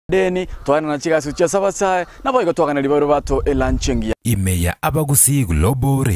Deni, twaenana chigasi gochia ase abasae, naboigo twagana ribaga ribato elanchi engiya. Ime ya Abagusii Global Radio.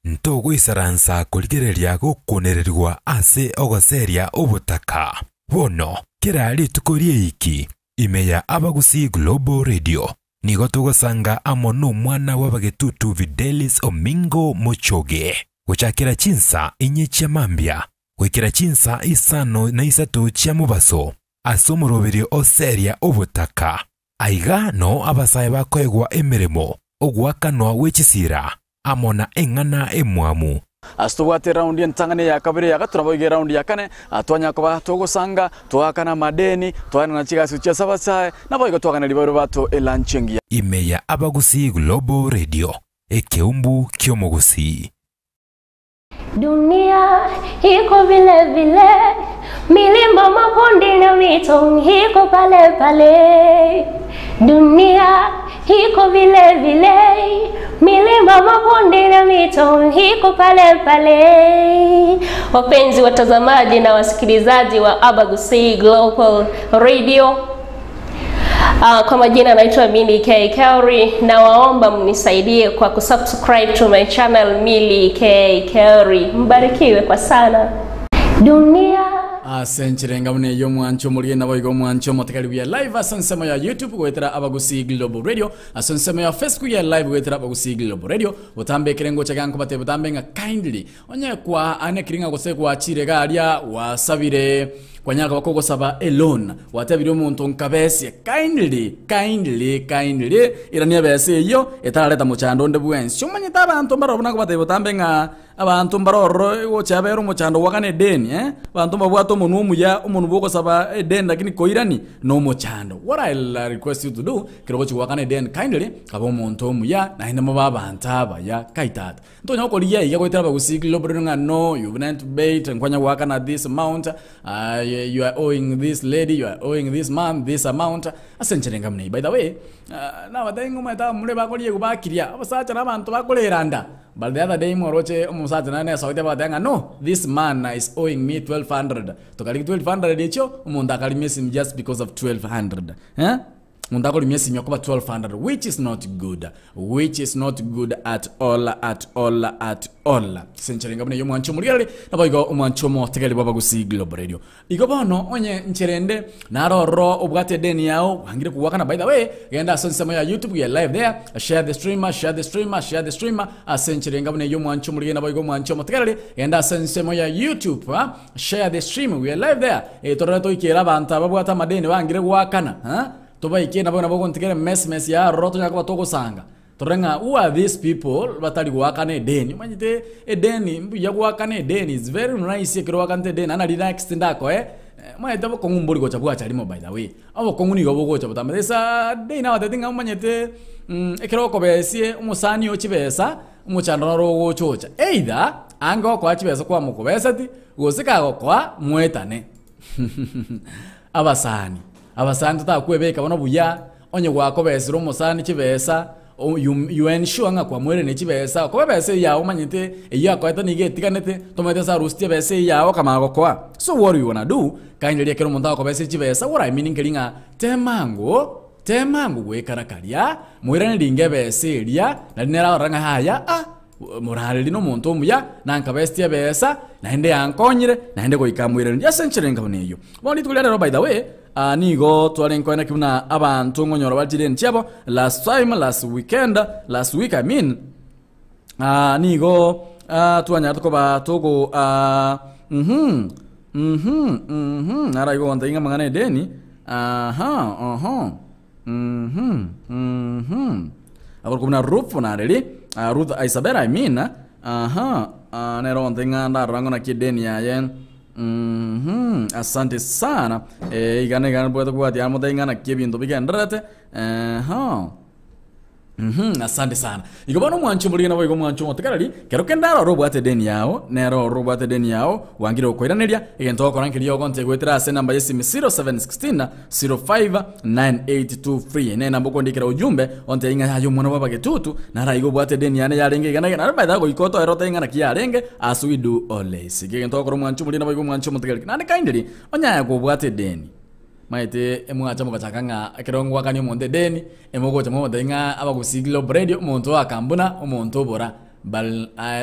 Ntogoisaransa korigereria gokunererigwa ase ogoseria obotaka. Bono, kera rituko ri'eiki, ime ya Abagusii Global Radio, nigo togosanga amo nomwana bw'abagetutu Fidelis Omingo Mochoge, gochakera chinsa inye chia mambia goikera chinsa isano na isato chia mobaso, ase omoroberio o Seria obotaka. Aiga noo abasae bakoegwa emeremo, ogoakanwa gwe chisira, amo na eng'ana emwamu. Ase tobwate eraundi entang'ani, eya kabere, eya gatato, naboigo eraundi ya kane, twanyara koba togosanga, twaakana amadeni, twaenana chigasi gochia ase abasae, naboigo twagana ribaga ribato elanchi engiya. Ime ya Abagusii Global Radio, ekeumbu ki'omogusii. Dunia iko vile vile, milima, mabonde na mito iko pale pale. Dunia iko vile vile, milima, mabonde na mito iko pale pale. Wapenzi watazamaji na wasikilizaji wa Abagusii Global Radio, kwa majina naitwa Milly K Kelly na waomba mnisaidie kwa kusubscribe to my channel Milly K Kelly. Mbarikiwe kwa sana. Dunia Ase enchera enga buna eyio omwancho omorie naboigo omwancho omotegari buya live ase ensemo ya YouTube goetera Abagusii Global Radio, ase ensemo ya Facebook ya live goetera Abagusii Global Radio. Botambe ekere ngocha iga nkobatebia botambe ng'a kindly onye kwa anekiri ng'a gose gwachire iga aria gwasabire Kwanyara koba kogosaba a loan, gwatebirie omonto nkabesie, kindly, kindly, kindly, irania ebesa eyio etarareta mochando onde bwensi. Omanyete abanto mbaro buna nkobatebia botambe ng'a abanto mbaro ororo gocha abere omochando goakana edeni eh, abanto mbabwate omonwa omuya, omonwa bwa ogosaba edeni lakini koirani na omochando. What I request you to do, ekero ogochia goakana edeni kindly, kaba omonto omuya naende mobe abanto abaya kai tata. Ntonya gokorigia iga goetera abagusii globally ng'a no you've not paid nkwanya goakana this amount uh, you are owing this lady you are owing this man this amount ase enchera enga buna eyio. By the way uh, nabatebie ng'a omanyete abamura bakoriegwa bakiria abasacha na abanto bakorera nda but the other day moroche omosacha nare nesogetie abagotebi ng'a no this man is owing me 1200 tokarigi 1200 echio omonto akarimia esimi just because of 1200 eh. Omonto akorimia esimi okoba 1200 which is not good, which is not good at all, at all, at all. Ase enchera enga buna eyio omwancho omorigereri, naboigo omwancho omotegeri bw'Abagusii Global Radio. Igo bono onye nchera ende naro ororo obwate edeni yao bwangire kogwakana by the way, genda ase ensemo ya YouTube we are live there, share the stream, share the stream, share the stream ase enchera enga buna eyio omwancho omorigereri naboigo omwancho omotegereri, genda ase ensemo ya YouTube ah, Share the stream, we are live there. Eh, torore toikere abanto ababwate amadeni bangire goakana. Ha? Tobaike nabo nabo gontigera mess mess ya aroro tonyare koba togosanga. Torore ng'a who are these people batari goakana edeni. Omanyete edeni mbuya goakana edeni is very nice ekero oakanete edeni naende nari next ndakoe eh, omanyete obokong'u mbori gocha bwacha rimo by the way. Obokong'u nigo bogocha botambe. There's a day nabatebeti ng'a omanyete ekero okobesie omosani oo chibesa Omochando noro ogocha ocha, either ange okoa chibesa kwamokobeseti, gose kagokoa moetane. Abasani, abasani totakwebeka bono buya, onye gwakobesire omosani chibesa, o you you ensure ng'a kwamoereire chibesa, okoba ebesa eyio yago omanyete eyio akoete nigo etiganete, tomanyete ase arusetie ebesa eyio yago okamanya gokoa. So what you wanna do, kindly ekero omonto agokobeseria chibesa, what I mean nkeri ng'a tema ango. Teema ngogwekana karia, moirane ringa ebesa eria, nario nere arore ng'a yaya, ah, morareri nomonto omuya, nankabestie ebesa, naende yankonyire, naende goika amoiranerie ase enchera enga buna eyio. Bono rituko ria rero by the way, ah, nigo twarenge koeneki buna abanto ngonyora bare chideni chiabo, last time, last weekend, last week I mean, ah, nigo ah, twanyarete koba togo ah, mhm, mhm, mhm, naro igo gontebi ng'a amang'ana edeni, aha, oho, mhm, mhm. Akorokwa buna Ruth nareri, ah, Ruth Isabella I mean, aha, ah, nere ogontebi ng'a ndarora ng'o naki edeni yaye, mhm, asante sana, eh, iga niga nbwate kobwatia amotebi ng'a naki ebinto bigendererete, eeh. Mhm, asante sana. Igo bono omwancho omorige naboigo omwancho omotegereri, kero kende aroro obwate edeni yao, nere ororo obwate edeni yao, bwangire gokoiraneria, egento ogokora nkeria ogonte goetera ase enamba y'esimi 0716 059823. Eye nenamba okondikera ujumbe, ontebie ng'a yaya omwana bw'abagetutu, naro aiga obwate edeni yane yarenge iga na iga, naende by the way goika otoere otebe ng'a naki yarenge, as we do always. Igo egento ogokora omwancho omorige naboigo omwancho omotegereri. Naende kindly, onye aye kobwate edeni. Maete emwacha mogachaka ng'a ekero ngwakania omonto edeni, emogocha momotebia ng'a abagusii Globe Radio, omonto oakambuna, omonto obora. But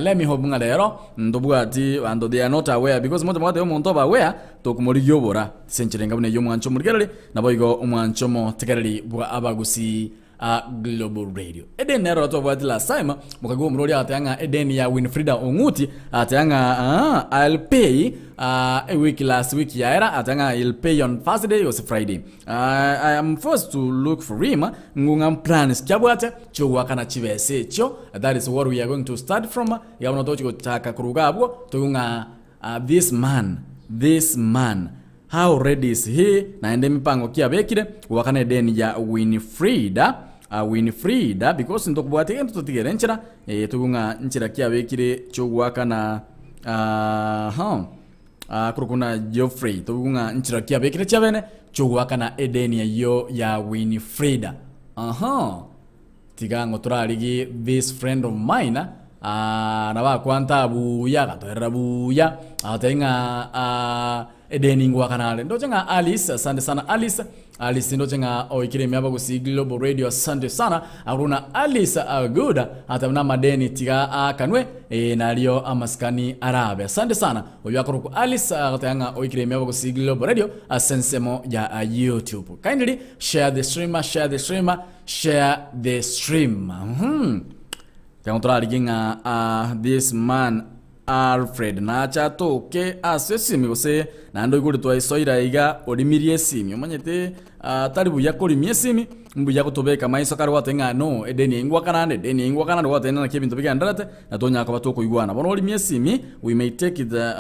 let me hope ng'a rero ntobwati banto they are not aware because moche mwatebia omonto obe aware tokomorigia obora ase enchera enga buna eyio omwancho omorigereri naboigo omwancho omotegereri bwa abagusii a Global Radio. Edeni nero twabwati last time mokagwa omorwori agateba ng'a edeni ya Winfrida Ong'uti agateba ng'a ah, I'll pay uh, a week last week yaera agateba ng'a he'll pay on Thursday gose Friday. I am forced to look for him ng'u ng'a plans kiabwate chiogoakana chibesa echio that is what we are going to start from iga bono tochi gochaka korwa iga abwo toigwe ng'a uh, this man this man how ready is he naende emipango ki abekire goakana edeni ya Winfrida uh, Winfrida because ntokobwatia egento totigere nchera eh, toigwe ng'a nchera ki abekire chiogoakana uh, huh. Korokwo na Geoffrey, toigwe ng'a nchera ki abekire chiabene chi'ogoakana edeni eyio ya Winifrida. Aha. Tiga ng'o torarigie this friend of mine, ah, nabo akwanta buya, agatoerera buya, agatebia ng'a ah, edeni ngoakana are. Ndoche ng'a Alice, asante sana Alice, Alice ndoche ng'a oikire ime Abagusii Global Radio asante sana akorwa na Alice Aguda ateba namadeni tiga aakanwe eh, nario amasikani arabe asante sana oyo akorokwa Alice agoteba ng'a oikire ime Abagusii Global Radio ase ensemo ya YouTube kindly share the stream share the stream share the stream mm Tiga torarigie ng'a ah, this man Alfred nache atoke ase esimi gose naende oigure twaisoire aiga orimirie esimi omanyete ah, tari buya korimia esimi mbuya gotobeka maiso kare gwateba ng'a no edeni eye ngwakana ande edeni eye ngwakana ande gwateba naki ebinto bigendererete na tonyara koba tokoigwana. Bono orimie esimi we may take it the,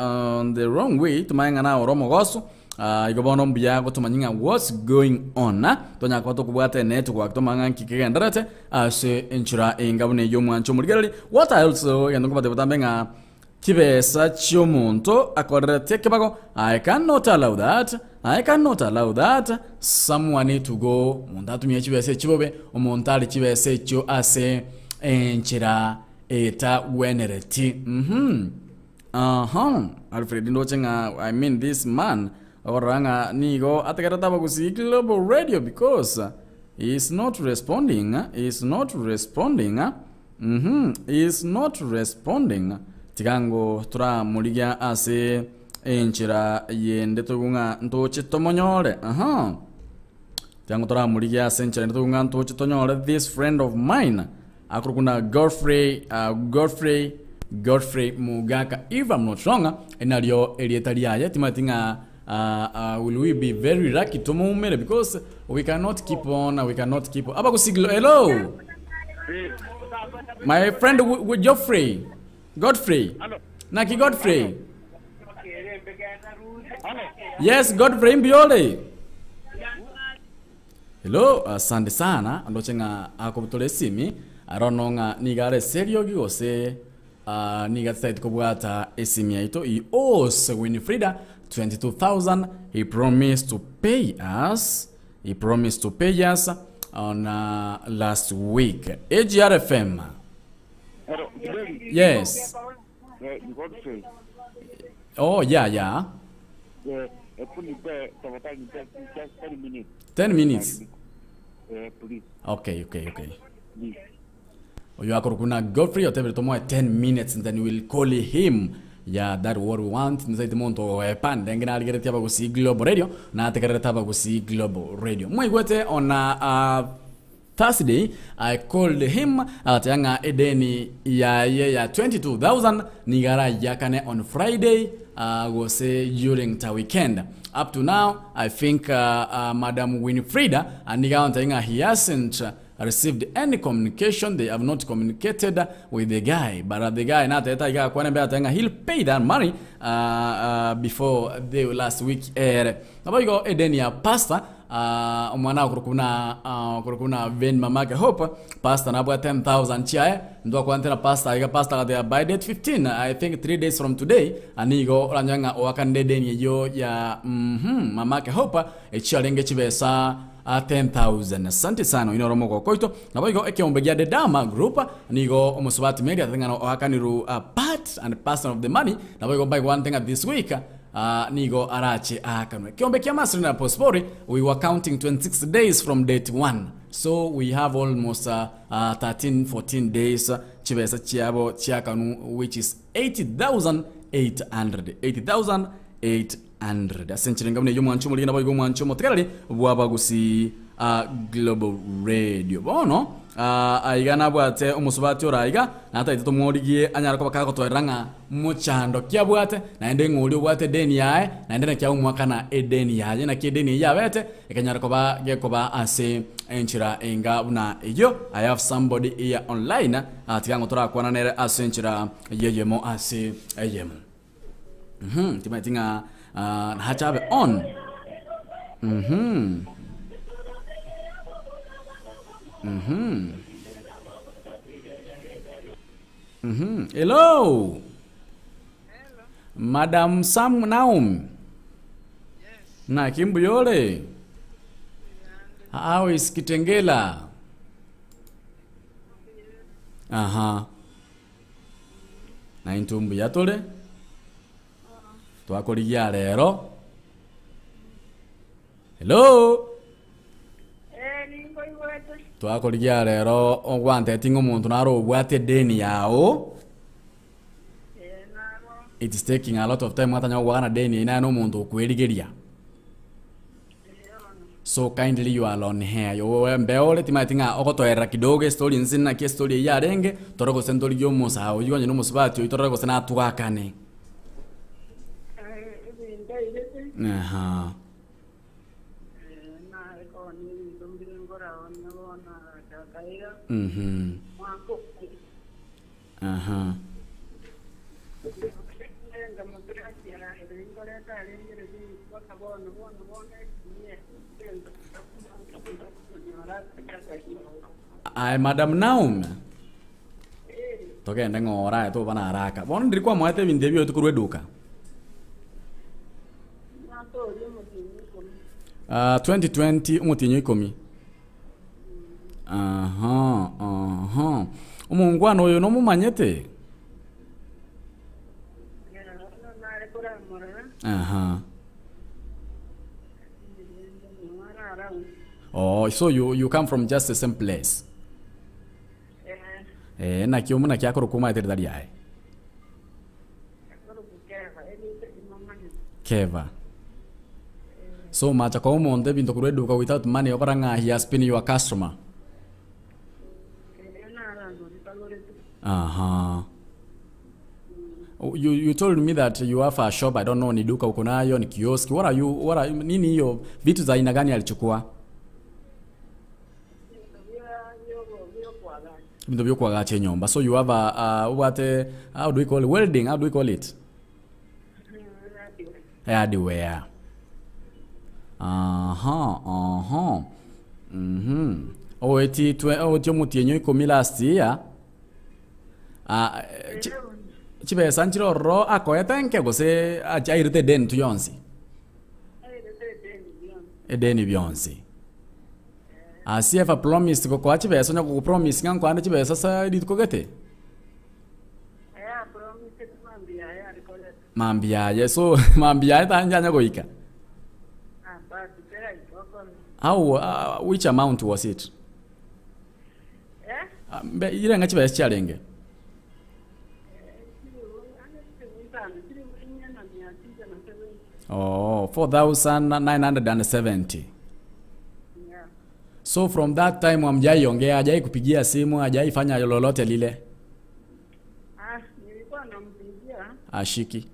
the wrong way tomanye ng'a naye ore omogoso ah, igo bono mbuya gotomanya ng'a what's going on tonyara koba tokobwata enetwork tomanye ng'a nki kegendererete Ase enchera enga buna eyio omwanche omorigereria, what else egento nkobatebia botambe ng'a chibesa chi'omonto akorerete ekebago, I cannot allow that, I cannot allow that, someone to go, omonto atumie chibesa echio bobe, omonto are chibesa echio ase enchera etagwenereti. Mhm. Aha, Alfred ndoche ng'a I mean this man okorora ng'a nigo ategerete abagusii Global Radio because he is not responding, he is not responding, mhm, he is not responding. Tiga ngo toramorigia ase enchera yende toigwe ng'a ntoche tomonyore, aha. Tiga ngo toramorigia ase enchera yende toigwe ng'a ntoche tonyore this friend of mine. Akorokwa na Godfrey, uh, Godfrey, Godfrey Mugaka if I'm not wrong, nario erieta riaye timanyeti ng'a uh, uh, will we be very lucky tomoumere because we cannot keep on, we cannot keep on. Abagusigilo, hello my friend w- w- Geoffrey Godfrey naki Godfrey yes Godfrey mbiore Hello, asante sana, ndoche ng'a akobutora esimi, I don't know ng'a nigo are ase eriogi gose ah, nigo atataeti kobwata esimi yaito. He owes Winifrida 22,000, he promised to pay us, he promised to pay us on uh, last week. AGRFM. Hello, Fideli. Yes. Eh, ni Godfrey. Oh, yeah, yeah. Eh, hebu nipe tafadhali nipe just 10 minutes. 10 minutes. Eh, please. Okay, okay, okay. Please. Oyo akorokwa na Godfrey otebire tomoe 10 minutes and then we'll call him. Yeah, that what we want. Nsaite monto oepa ndenge narigeretie abagusii Global Radio nategererete abagusii Global Radio. Mwaigwete ona uh, Thursday I called him agateba ng'a edeni yaye ya 22,000 nigo arayiakane on Friday uh, gose during ta weekend. Up to now I think uh, uh, Madam Winfrida uh, nigo agontebia ng'a he hasn't received any communication they have not communicated with the guy but uh, the guy natebete aiga akwane mbe agateba ng'a he'll pay that money uh, uh, before the last week ere. Nabo igo edeni ya pastor Ah, omwana akorokwa buna ah, okorokwa buna Ben mamake Hope pastor nabwate 10000 chiaye ntwakwantera pastor iga pastor agateba by date 15 I think 3 days from today anigo oranyore ng'a oakanire edeni eyio ya mhm mamake Hope echiarenge chibesa ah, 10000 asante sana oyio noro omogoko oito nabo igo ekeombe gia The Dama Group nigo omosubati Mary atete ng'a oakaniru ah, part and parcel of the money nabo igo mbaigwante ng'a this week. Nigo arache aakanwe. Kiombe kia Masri na Posipori, we were counting 26 days from date one. So we have almost 13, 14 days chibesa chiabo chiakanwu which is 80,800. 80,800. Ase enchera enga buna eyio omwancho omorige naboigo omwancho omotegereri bw'Abagusii Global Radio. Bono aiga nabwate omosubati ore aiga natagete tomorigie anyare koba kagotoerera ng'a mochando ki abwate, naende ng'a oria obwate edeni yaye, naende naki agomoakana edeni yaye. Naki edeni eyio yabete ekanyara koba gekoba ase enchera enga buna eyio. I have somebody here online, tiga ng'o torakwana nere ase enchera y'eyemo ase eyemo. Mhm, timanyeti ng'a ah, nache abe on. Mhm. Mhm. Mhm. Hello. Madam Sam Naomi. Naki mbuya ore? How is Kitengela? Aha. Naintwe mbuya tore, twakorigia rero. Hello? Eh, ninkoigwete. Twakorigia rero ogwanteti ng'a omonto naro obwate edeni yao. Eh, naro. It is taking a lot of time atanya gogoakana deni eyio naye na omonto okwerigeria. So kindly you are on here yowe mbeo ore timanyeti ng'a ogotoerera kidogo estory inse naki estory eyio yarenge tore gose ntorigie omosae oyio onye na omosubati oyio torore gose natwakane. Eh, ebinto airete. Aha. Eh, nare koonia ebinto mbire nkoraonia bono agacha akaira. Mhm. Mwaka oria. Aha. Aye Madam Naomi, togende ng'ora aye toba na haraka. Bono ndiri kwamoete ebinto ebi oete korwa eduka? Ah, 2020 omotienyi o ikomi. Aha, aha. Omongwana oyo nomomanyete? Aha. Oh, so you, you come from just the same place? Eh, naki omo naki akorokwa omanyete ritari riaye? Keva. So macha koa omonto ebinto korwa eduka without money okora ng'a he has been your customer. Aha. Oh, You, you told me that you have a shop, I don't know ni duka uko nayo, ni kioski. What are you, what are, nini hiyo vitu za aina gani alichukua? Ebinto biokwagacha enyomba. So you have a, a obwate how do we call it? Welding, how do we call it? Hardware. Aha, aha. Mhm. Oeti twe oeti omotienyi ikomi last year. Ah, eh, chi- chibesa nchire ororo akoete nke gose achi airete edeni tu yonsi. Edeni bionsi. Has he ever promised gokoa chibesa onya gogopromise ng'a nkoande chibesa ase rituko gete? Mambia aye so mambia aye tanyanya goika. How which amount was it? Mbe irenga chibesa chiarenge? Oh, 4970. So from that time hamjaiongea, hajai kupigia simu, hajaifanya lolote lile. Ah, nilikuwa nampigia Ashiki.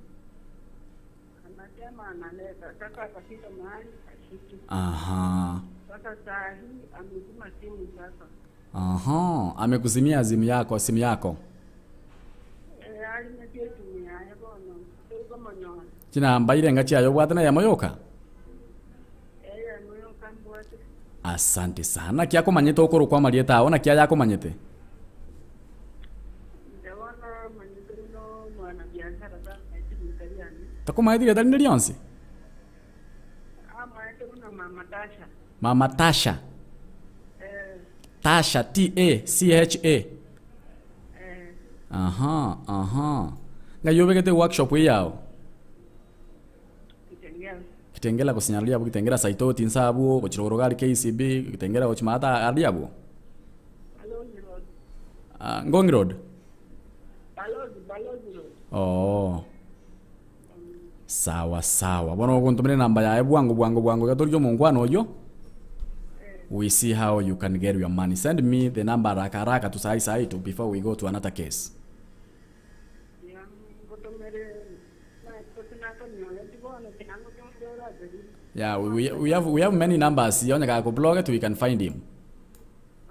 anasema analeta. Sasa akafika mahali ashiki. Aha. Sasa saa hii amezima simu sasa. Aha, amekuzimia simu yako, simu yako. Eh, alimetie simu yaye bono. Tuko monyora. Chinamba irenga chiayo obwate na yamo yoka. Eh, moyo kambwate. Asante sana. Naki akomanyete okorokwa amarieta ao, naki aye akomanyete? Ndabona manyete no mwana biashara sana etimikariani. Takomanyete rieta rinde rionsi? Amaete buna mama Tasha. Mama Tasha. Eh, Tasha, T A C H A. eh, Aha, aha. Ng'ai obegete workshop eye yao? Kitengela gose nyarari abwo Kitengela Saitoti inse abwo gochia rogoro iga aria KCB Kitengela gochia maata aria abwo. Balozi Road. Ah, Ngong Road? Balozi, Balozi Road. Oo. Sawa sawa. Bono ogontomera enamba yaye bwango bwango bwango iga torigie omonkwana oyio. We see how you can get your money. Send me the number haraka haraka tu sahi sahi tu before we go to another case. Tiga ngotomere gose nakonyoreti bono tiga ngotomere orache riria. Yeah, we have many numbers. Onye gakobloget we can find him.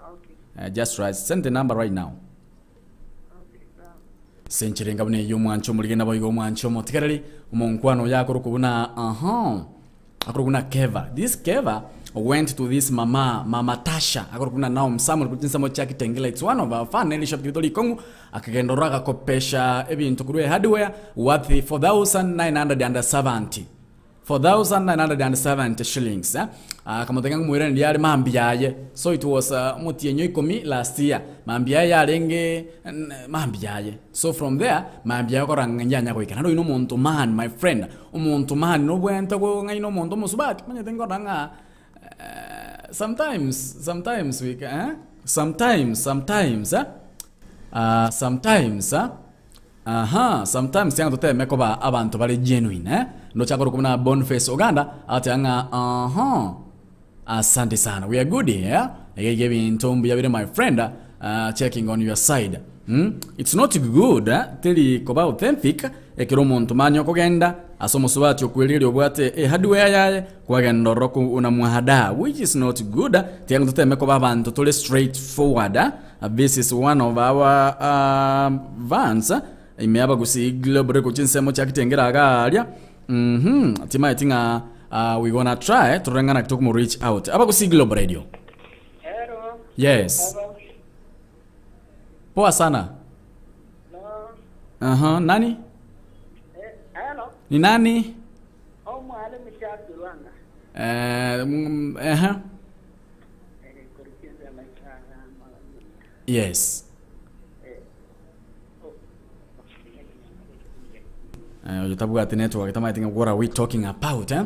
Okay. Just write, send the number right now. Okay, sawa. Ase enchera enga buna eyio omwanche omorige naboigo omwanche omotigareri, omonkwano oyo akorokwa buna aha, akorokwa buna Keva. This Keva went to this mama, mama Tasha, akorokwa buna Naom Samuel korwa chinsemo chia Kitengela, it's one of our fan, nere rishop riaito rikong'u, akagenda ororo agakopesha ebinto korwa ehardware worth 4970. 4970 shillings eh? Akamotebia ng'a moiranerie are mambia aye. So it was omotienyi o ikomi last year. Mambia aye yarenge mambia aye. So from there, mambia aye okora ng'a yanya goika. Naende oyio na omonto man, my friend, omonto man nobwenerete kong'aina omonto omosubati, omanyete nkorora ng'a sometimes, sometimes we eh, sometimes, sometimes eh, sometimes eh. Aha, sometimes tianga toteme koba abanto bare genuine eh. Ndoche akorokwa buna Boniface Oganda agateba ng'a aha, asante sana we are good here, iga iga ebinto mbuya bire my friend, uh, checking on your side mm? It's not good eh, teri koba authentic ekero omonto mani okogenda ase omosubati okwerigeria obwate ehardware yaye kwagenda ororo ku unamwahadaa which is not good tianga toteme koba abanto tore straight forward eh? This is one of our vans ime abagusii global gochia ensemo chia kitengera iga aria mhm timaeti ng'a uh, we gonna try torore ng'a naki tokomo reach out abagusii global radio Hello. yes Baba. poa sana No. aha nani Eh, hello. ni nani Omwalimu Charles Lwanga. eh, mm, aha Yes. Eh, oyo tabwati network tamaeti ng'a what are we talking about eh?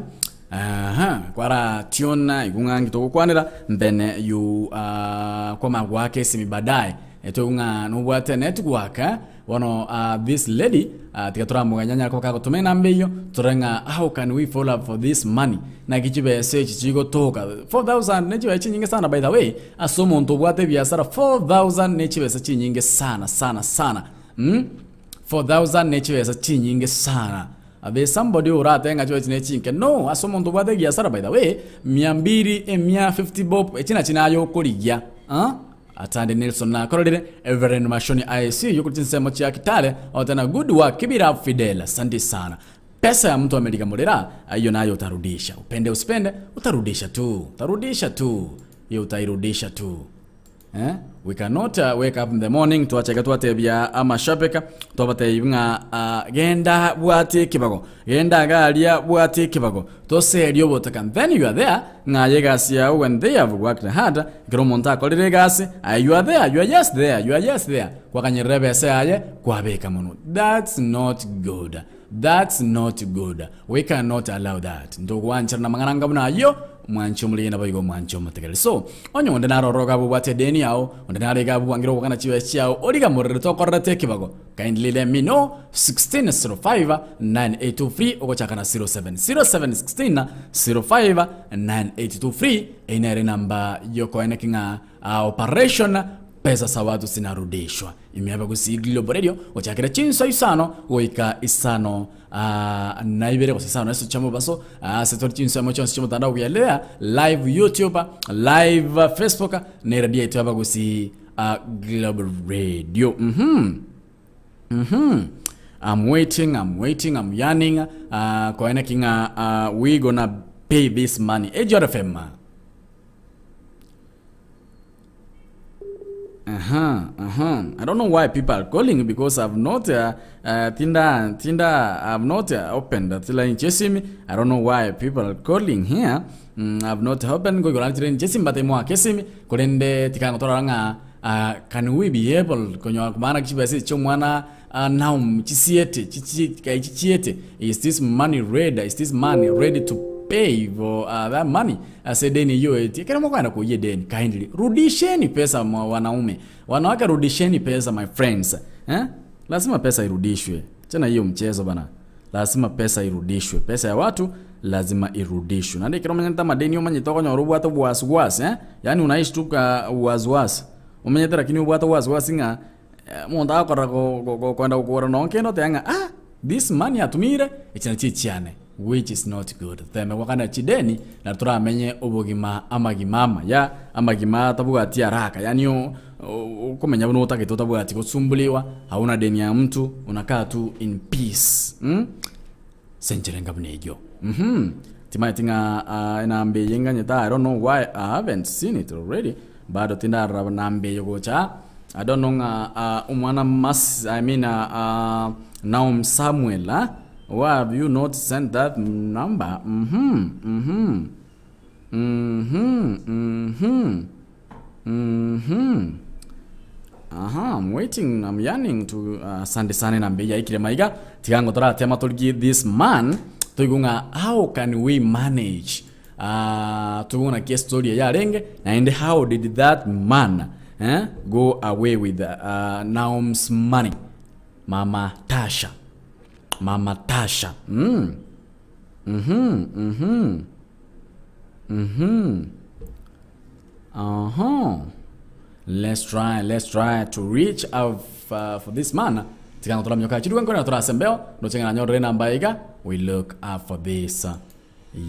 Aha, kwara tune igu ng'a ngitogokwanera then you uh, kwama gwaka esimi baadaye etoigwe ng'a nobwate network eh? Bono uh, this lady uh, tiga toramoganya anyare koba kagotoma enamba eyio torore ng'a how can we follow up for this money naki chibesa echi chigotoka 4000 ne chibesa chinyinge sana by the way ase omonto obwate ebiasara 4000 ne chibesa chinyinge sana sana sana mm? 4000 ne chibesa chinyinge sana There's somebody oratebe ng'a chibesa echi ne chinke no ase omonto obwate ebiasara by the way mia mbiri emia 50 bob echi nachi naye okorigia ah? Atande Nelson nakororire Reverend Mashoni IC yokorwa chinsemo chia Kitale otena good work keep it up Fidel asante sana pesa ya mtu amelikamurera hiyo nayo utarudisha upende usipende utarudisha tu utarudisha tu hiyo utairudisha tu eh? We cannot wake up in the morning twachaka twatebia amashabika twabatebia ng'a uh, genda bwate ekibago genda garia bwate ekibago Toseria obotaka then you are there ng'a aye egasi yao when they have worked hard ekero omonto akorire egasi aye you are there you are just there you are just there kwakanyerera ebesa yaye kwabeka monwe that's not good that's not good we cannot allow that ntogwancherana amang'ana anga buna ayio mwanche omoriri naboigo mwanche omotegereri so onye onde naro ororo iga abobwate edeni yao onde naro iga abobwangire ogokana chibesa chiao origamorere tokorerete ekebago Kindly let me know 1605 9823 ogochaka na 07 07 16 05 9823 Eyi nere namba yokoeneki ng'a ah, operation pesa za watu zinarudishwa ime gusii Global Radio gochakera chinsa isano goika isano ah, na ibere gose isano ase chiamobaso ase tori chinsemo chionsi chiomotandao buya live YouTube live Facebook na eradio yaito y'abagusii ah, Global Radio mhm mhm I'm waiting, I'm waiting, I'm yearning uh, koene king'a uh, we gonna pay this money. AGR FM. Uh-huh, uh-huh. I don't know why people are calling because I've not tinda tinda I've not opened that line chesimi. I don't know why people are calling here. I've not opened go line chesimi but mo kesimi korende tikangotorora ng'a ah, can we be able konyora komana chibesa echi chi'omwana ah, Naum chisiete chichi kai chichiete is this money ready is this money ready to pay for uh, that money ase edeni eyio oetie. Ekero mokoenda koyia edeni, kindly rudisheni pesa mwa wanaume. Wanawake rudisheni pesa my friends. Eh? Lazima pesa irudishwe. Chana hiyo mchezo bana. Lazima pesa irudishwe. Pesa ya watu lazima irudishwe. Naende ekero omanyete amadeni omanyete okonyora obwate obwaswasi eh? Yaani unaishi tu ka wasiwasi. Omanyete lakini obwate wasiwasi ng'a omonto agokorora go- go- go- koenda gokora nonye kende oteba ng'a ah this money atumire echi nachio echiane which is not good. Toteme goakana chideni na toramenye obogima amagima amaya, amagima atabwati haraka yaani o- o- okomenya buna otagete otabwati gosumbuliwa, hauna deni ya mtu, unakaa tu in peace mh. Ase enchera enga buna eyio. Uhum. Timanyeti ng'a ah, enamba eye nganyete I don't know why I haven't seen it already. Bado tindarora namba eye gocha aa. I don't know ng'a ah, omwana Mas, I mean ah, ah, Naom Samuel ah, why have you not sent that number? Mhm, mhm. Mhm, mhm. Mhm. Aha, I'm waiting, I'm yearning to uh, asante sana enamba eye yaikire maiga. Tiga ngo toratema torigie this man toigwe ng'a how can we manage uh, toigwe ng'a naki estory eye yarenge naende how did that man eh, go away with uh, Naom's money mama Tasha mama Tasha mm. Mhm, mhm. Mhm. Aha. Let's try, let's try to reach out uh, for this man. Tikanga toramioka chiruga nkore torasembeo ndoche ng'a nanyorire enamba iga we look up for this uh,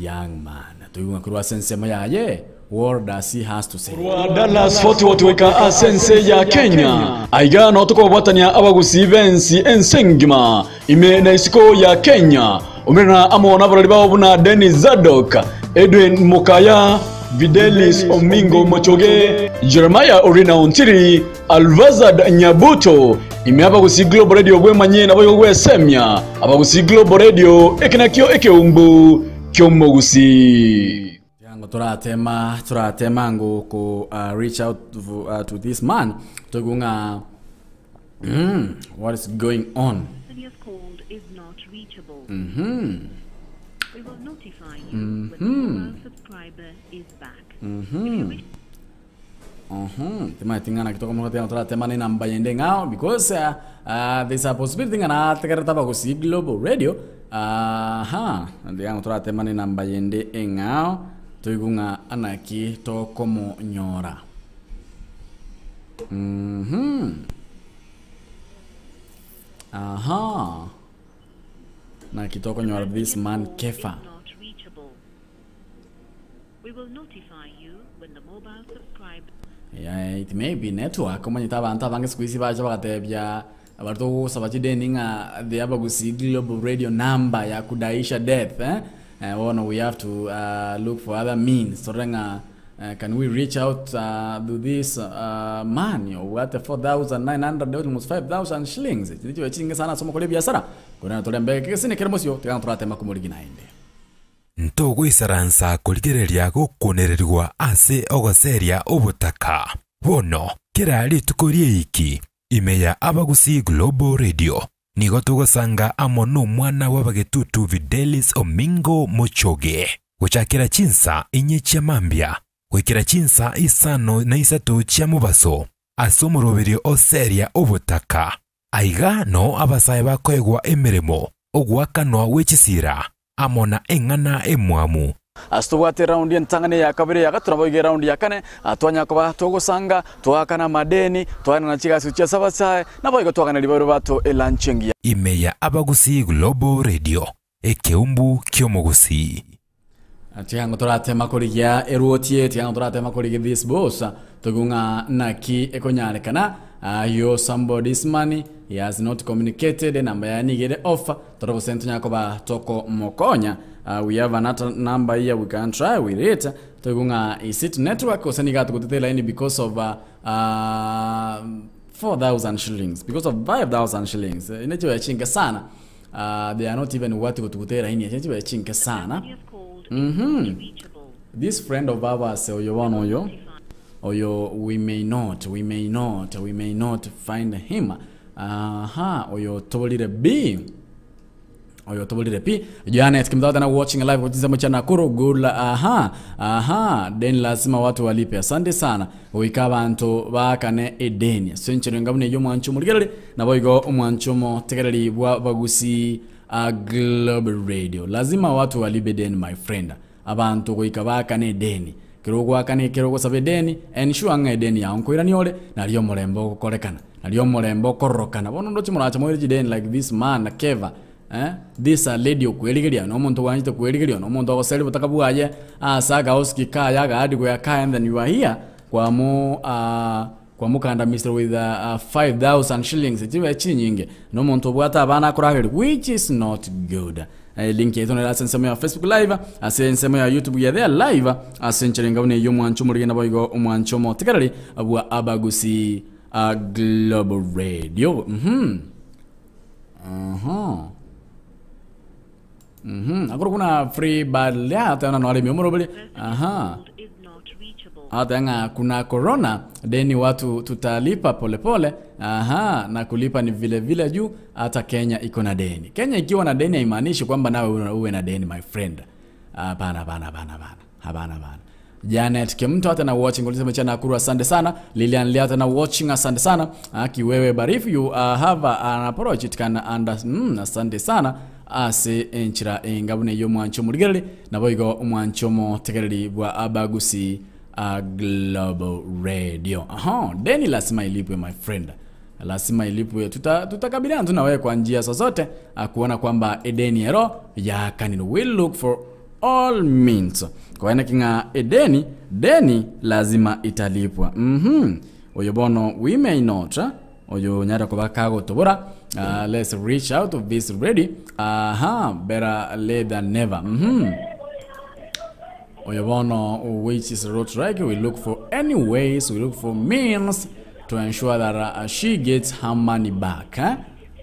young man. Toigwe korwa ase ensemo yaye what does he has to say. Korwa Dallas Fort Worth goika ase ense ya Kenya, aiga noo tokobwatania abagusii b'ensi ense engima ime na isiko ya Kenya. Omerana amo nabarori bao buna Dennis Zadok, Edwin Mokaya, Videlis Omingo Mochoge, Jeremiah Orina Ontiri, Alvazad Nyabuto, ime Abagusii Global Radio bwemanye naboigo gwesemia Abagusii Global Radio eke nakio ekeumbu ki'omogusii. Tiango toratema toratema ngo ko uh, reach out to, uh, to this man toigwe ng'a mm, what is going on person you have called is not reachable. mm-hmm. We will notify you when the mobile subscriber is back. If you wish Mhm. Timanyeti ng'a naki tokomorokia toratemane enamba yende ng'ao because uh, uh, there's a possibility ng'a nategerete abagusii global radio aha ndiga ng'a toratemane enamba yende eng'ao toigwe ng'a anaki tokomonyora mhm aha naki tokonyora the this person you have man called kefa is not reachable. We will notify you when the mobile subscriber Yeah, it may be network omanyete abanto abange siku hizi bacha bagatebia bari togosaba chideni ng'a the Abagusii Global Radio number ya kudaisha death eh? Eh, bono we have to uh, look for other means torore ng'a uh, can we reach out uh, to this uh, man obwate 4900 almost 5000 shillings echi nichibe chinge sana ase omokori ebiasara korende torembe egesini kere mosio tiga toratema komorigi naende. Ntogoisaransa korigereria gokunererigwa ase ogoseria obotaka. Bono, kera rituko ri'eiki, ime ya Abagusii Global Radio, nigo togosanga amo nomwana bw'abagetutu Videlis Omingo Mochoge, gochakera chinsa inye chia mambia goikera chinsa isano na isato chia mobaso, ase omoroberio o Seria obotaka. Aiga noo abasae bakoegwa emeremo, ogoakanwa gwe chisira, amo na eng'ana emwamu. Ase tobwate eraundi entang'ani, eya kabere, eya gatato, naboigo eraundi ya kane, twanyara koba togosanga, twaakana amadeni, twaenana chigasi gochia ase abasae, naboigo twagana ribaero bato elanchi engiya. Ime ya Abagusii Global Radio, ekeumbu ki'omogusii. Tiga toratema korigia eruoti eye, tiga toratema korigia this boss, toigwe ng'a naki ekonyarekana, you somebody's money, he has not communicated, enamba yaye nigo ere off, tore gose ntonyare koba tokomokonya, we have another number here we can try with it, toigwe ng'a is it network gose nigo atogotete elaini because of 4000 shillings, because of 5000 shillings, ine chibe chinke sana, they are not even worth gotuguta elaini echi, chibe chinke sana. you have called is not reachable. This friend of ours oyo bono oyo oyo we may not we may not we may not find him aha oyo toborire bi Oyo toborire pi. Janet Kimthatha na watching live kwa chinsemo chia Nakuru. Good la, aha aha deni lazima watu walipe. Asante sana. Goika abanto baakane edeni. Ase enchera enga buna eyio omwancho omorigereri naboigo omwancho omotegereri bwa Abagusii a Global Radio. Lazima watu walipe deni my friend. Abanto goika baakane edeni. Kero ogoakana ekero ogosaba edeni, ensure ng'a edeni yao nkoirania ore, nario omorembe ogokorekana, nario omorembe okororokana. Bono ndoche morache moire chideni like this man Keva eh, this a lady okwerigeria, na omonto bwanchete kwerigeria, na omonto ogoseria obotaka bwaye ase agaosiki kaye agaadigoya kaye and then you are here kwamo ah kwamokandamisire with 5000 shillings chibe chinyinge, na omonto obwate abana akorageria which is not good. Link yaito nere ase ensemo ya Facebook live, ase ensemo ya YouTube ya there live, ase enchera enga buna eyio omwancho omorige naboigo omwancho omotegereri bwa Abagusii Global Radio. Mhm. Aha. Mhm. Akoro kuna free balia atana no aremi omoroberi. Aha. Is not reachable. Hata ng'a kuna corona deni watu tutalipa polepole pole. Aha, na kulipa ni vile vile juu hata Kenya iko na deni. Kenya ikiwa na deni haimaanishi kwamba nawe uwe na deni my friend. Hapana, hapana, hapana, hapana. Hapana, hapana. Janet Kimto hata na watching ulisema cha Nakuru, asante sana. Lilian Lia hata na watching, asante sana. Kiwewe Barifu you have an approach it can under asante sana ase enchira engabune yo mwancho murigereri naboigo omwancho motegereri bwa Abagusi Global Radio. Aha, deni lazima ilipwe my friend. Lazima ilipwe. Tutakabiliana tu na wewe kwa njia zozote kuona kwamba edeni ero ya kanino. We look for all means. Kwa ene kinga edeni, deni lazima italipwa. Oyo bono we may not. Oyo nyara kuba kago tobora. Let's reach out to this ready. Aha, better late than never. Oyo bono which is road right, we look for any ways, we look for means to ensure that she gets her money back. Eh?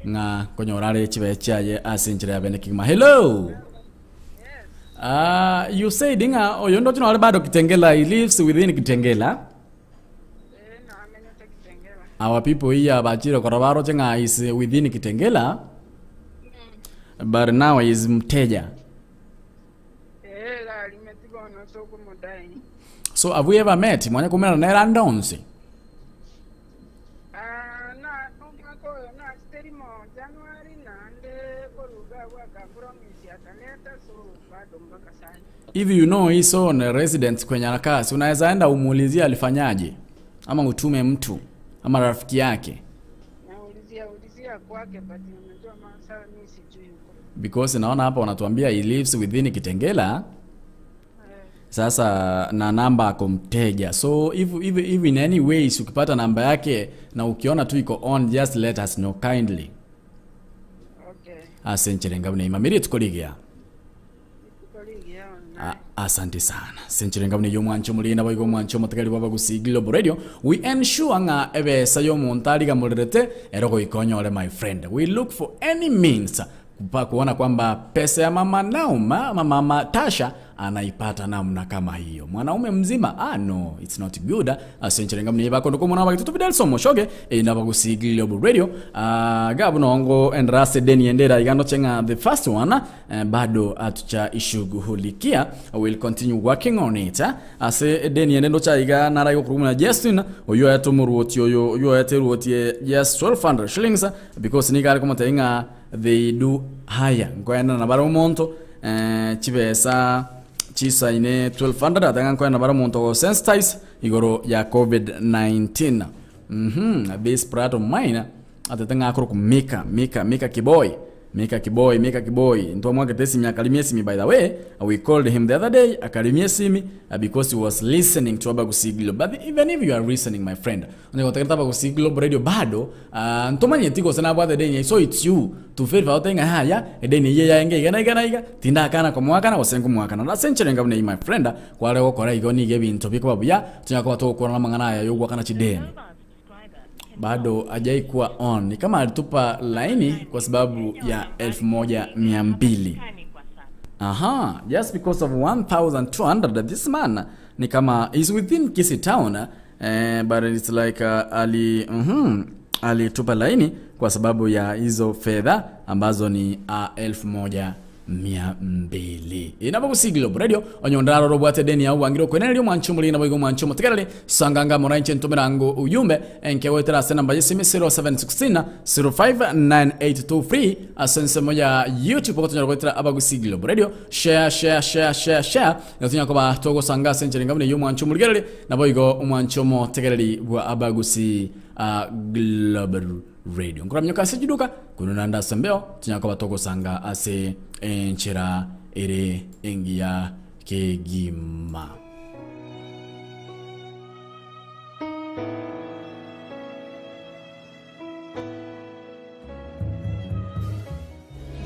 Nga konyorare chibe chaye ase enchera ya bene kigima. Hello. You said nga oyo ndo chino bado Kitengela, he lives within Kitengela. Our people here bachiro korobaro chenga is within Kitengela. But now he is mteja. So have we ever met? Mwanya kumena na randonsi. If you know his own residence kwenye anakaa, si unaweza enda umuulizie alifanyaje, ama utume mtu ama rafiki yake. Naulizia ulizia kwake but unajua masaa mimi sijui huko. Because naona hapa wanatuambia he lives within Kitengela. Sasa na namba ako mteja. So if in any ways ukipata namba yake na ukiona tu iko on, just let us know kindly. Okay. Asante ngabune imamiri tukoligia. Tukoligia na Asante sana. Senchire ngabune yo mwancho mulinda boigo mwancho motegeri bwa Abagusii Global Radio. We ensure nga ebesa yo muntu ariga murerete ero goikonyore my friend. We look for any means kupa kuona kwamba pesa ya mama Nauma ama mama Tasha anaipata namna kama hiyo. Mwanaume mzima, no, it's not good. Asenchire ngabune bako ndoko mwana wa Kitutu Fidel Somo Shoge ina Abagusii Global Radio. Gabu nongo endrase deni endera igando chenga the first one bado atucha ishughulikia. We'll continue working on it. Ase deni endendo cha iga nara yokurumuna Justin oyo yatomuruoti oyo oyo yateruoti just 1200 shillings because nigari komotenga they do higher nkoenda na bara omonto chibesa chisaine 1200 atanga nkoenda bara omonto sensitize igoro ya COVID-19. This part of mine atetenga akoro kumika mika mika kiboy mika kiboy mika kiboy ntwa mwake tesi miakalimie simi. By the way, we called him the other day akalimie simi because he was listening to Abagusii Global. But even if you are listening my friend, unataka Abagusii Global Radio bado ntomanye tiko sana bwa the day, so it's you to verify utenga haya edeni ye yaenge igana igana iga tinda kana kwa mwaka na wasengu mwaka na senche ngabune my friend kwale gokora igo nige bintu biko babuya tunyakwa tokora mangana ya yogwa kana chideni bado hajai kuwa on. Ni kama alitupa laini kwa sababu ya 1200. Aha, just because of 1200 this man ni kama is within Kisii town, but it's like ali Alitupa laini kwa sababu ya hizo fedha ambazo ni 1200. Inabagusi Global Radio onyondaro robwate deni ya uwangiro kwenerio mwanchumuli na boigo mwanchumo tegerere sanganga moranche ntumirango uyumbe enkewetera ase namba yesimi 0716 059823 asense moya YouTube okotunyara gwetera abagusi Global Radio share share share share share natunya koba togosanga ase enchera yo mwanchumo rigerere na boigo omwanchumo tegereri bwa abagusi Global Radio nkuramyoka ase chiduka kununanda sembeo tunyaka togosanga ase enchera ere engiya kegima.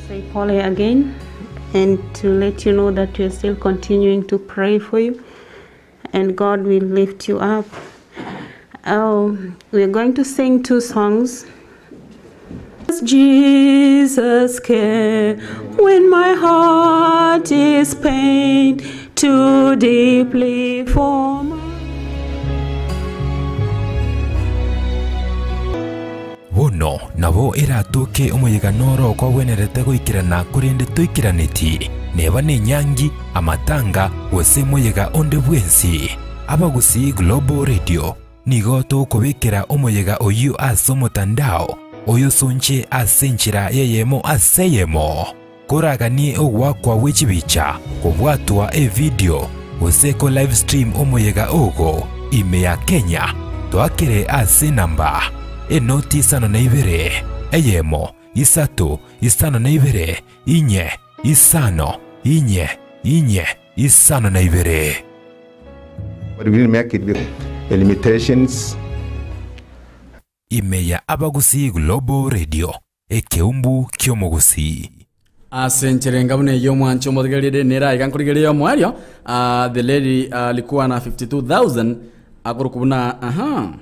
Say Polly again, and to let you know that we are still continuing to pray for you, and God will lift you up. We are going to sing two songs. Jesus care when my heart is pained too deeply for my Bono nabo eratuke omoyeganoro okobwenerete goikerana korende toikeraneti neba nenyangi amatanga gose moyega onde bwensi. Abagusi Global Radio nigo tokobekera omoyega oyu ase omotandao oyo sonche ase enchera yeyemo ase eyemo koraganie ogwakwa bwechibicha kobwatwa evideo gose ko live stream omoyega ogo ime ya Kenya twakere ase namba enoti 52 eyemo 3 52 4 5 4 4 52. But we didn't make it with the limitations. Ime ya Abagusi Global Radio ekeumbu kyomugusi. Asencherenga bune yo mwancho motegerere nera ikankurigere mwario. The lady alikuwa na 52,000 akurukubuna aha.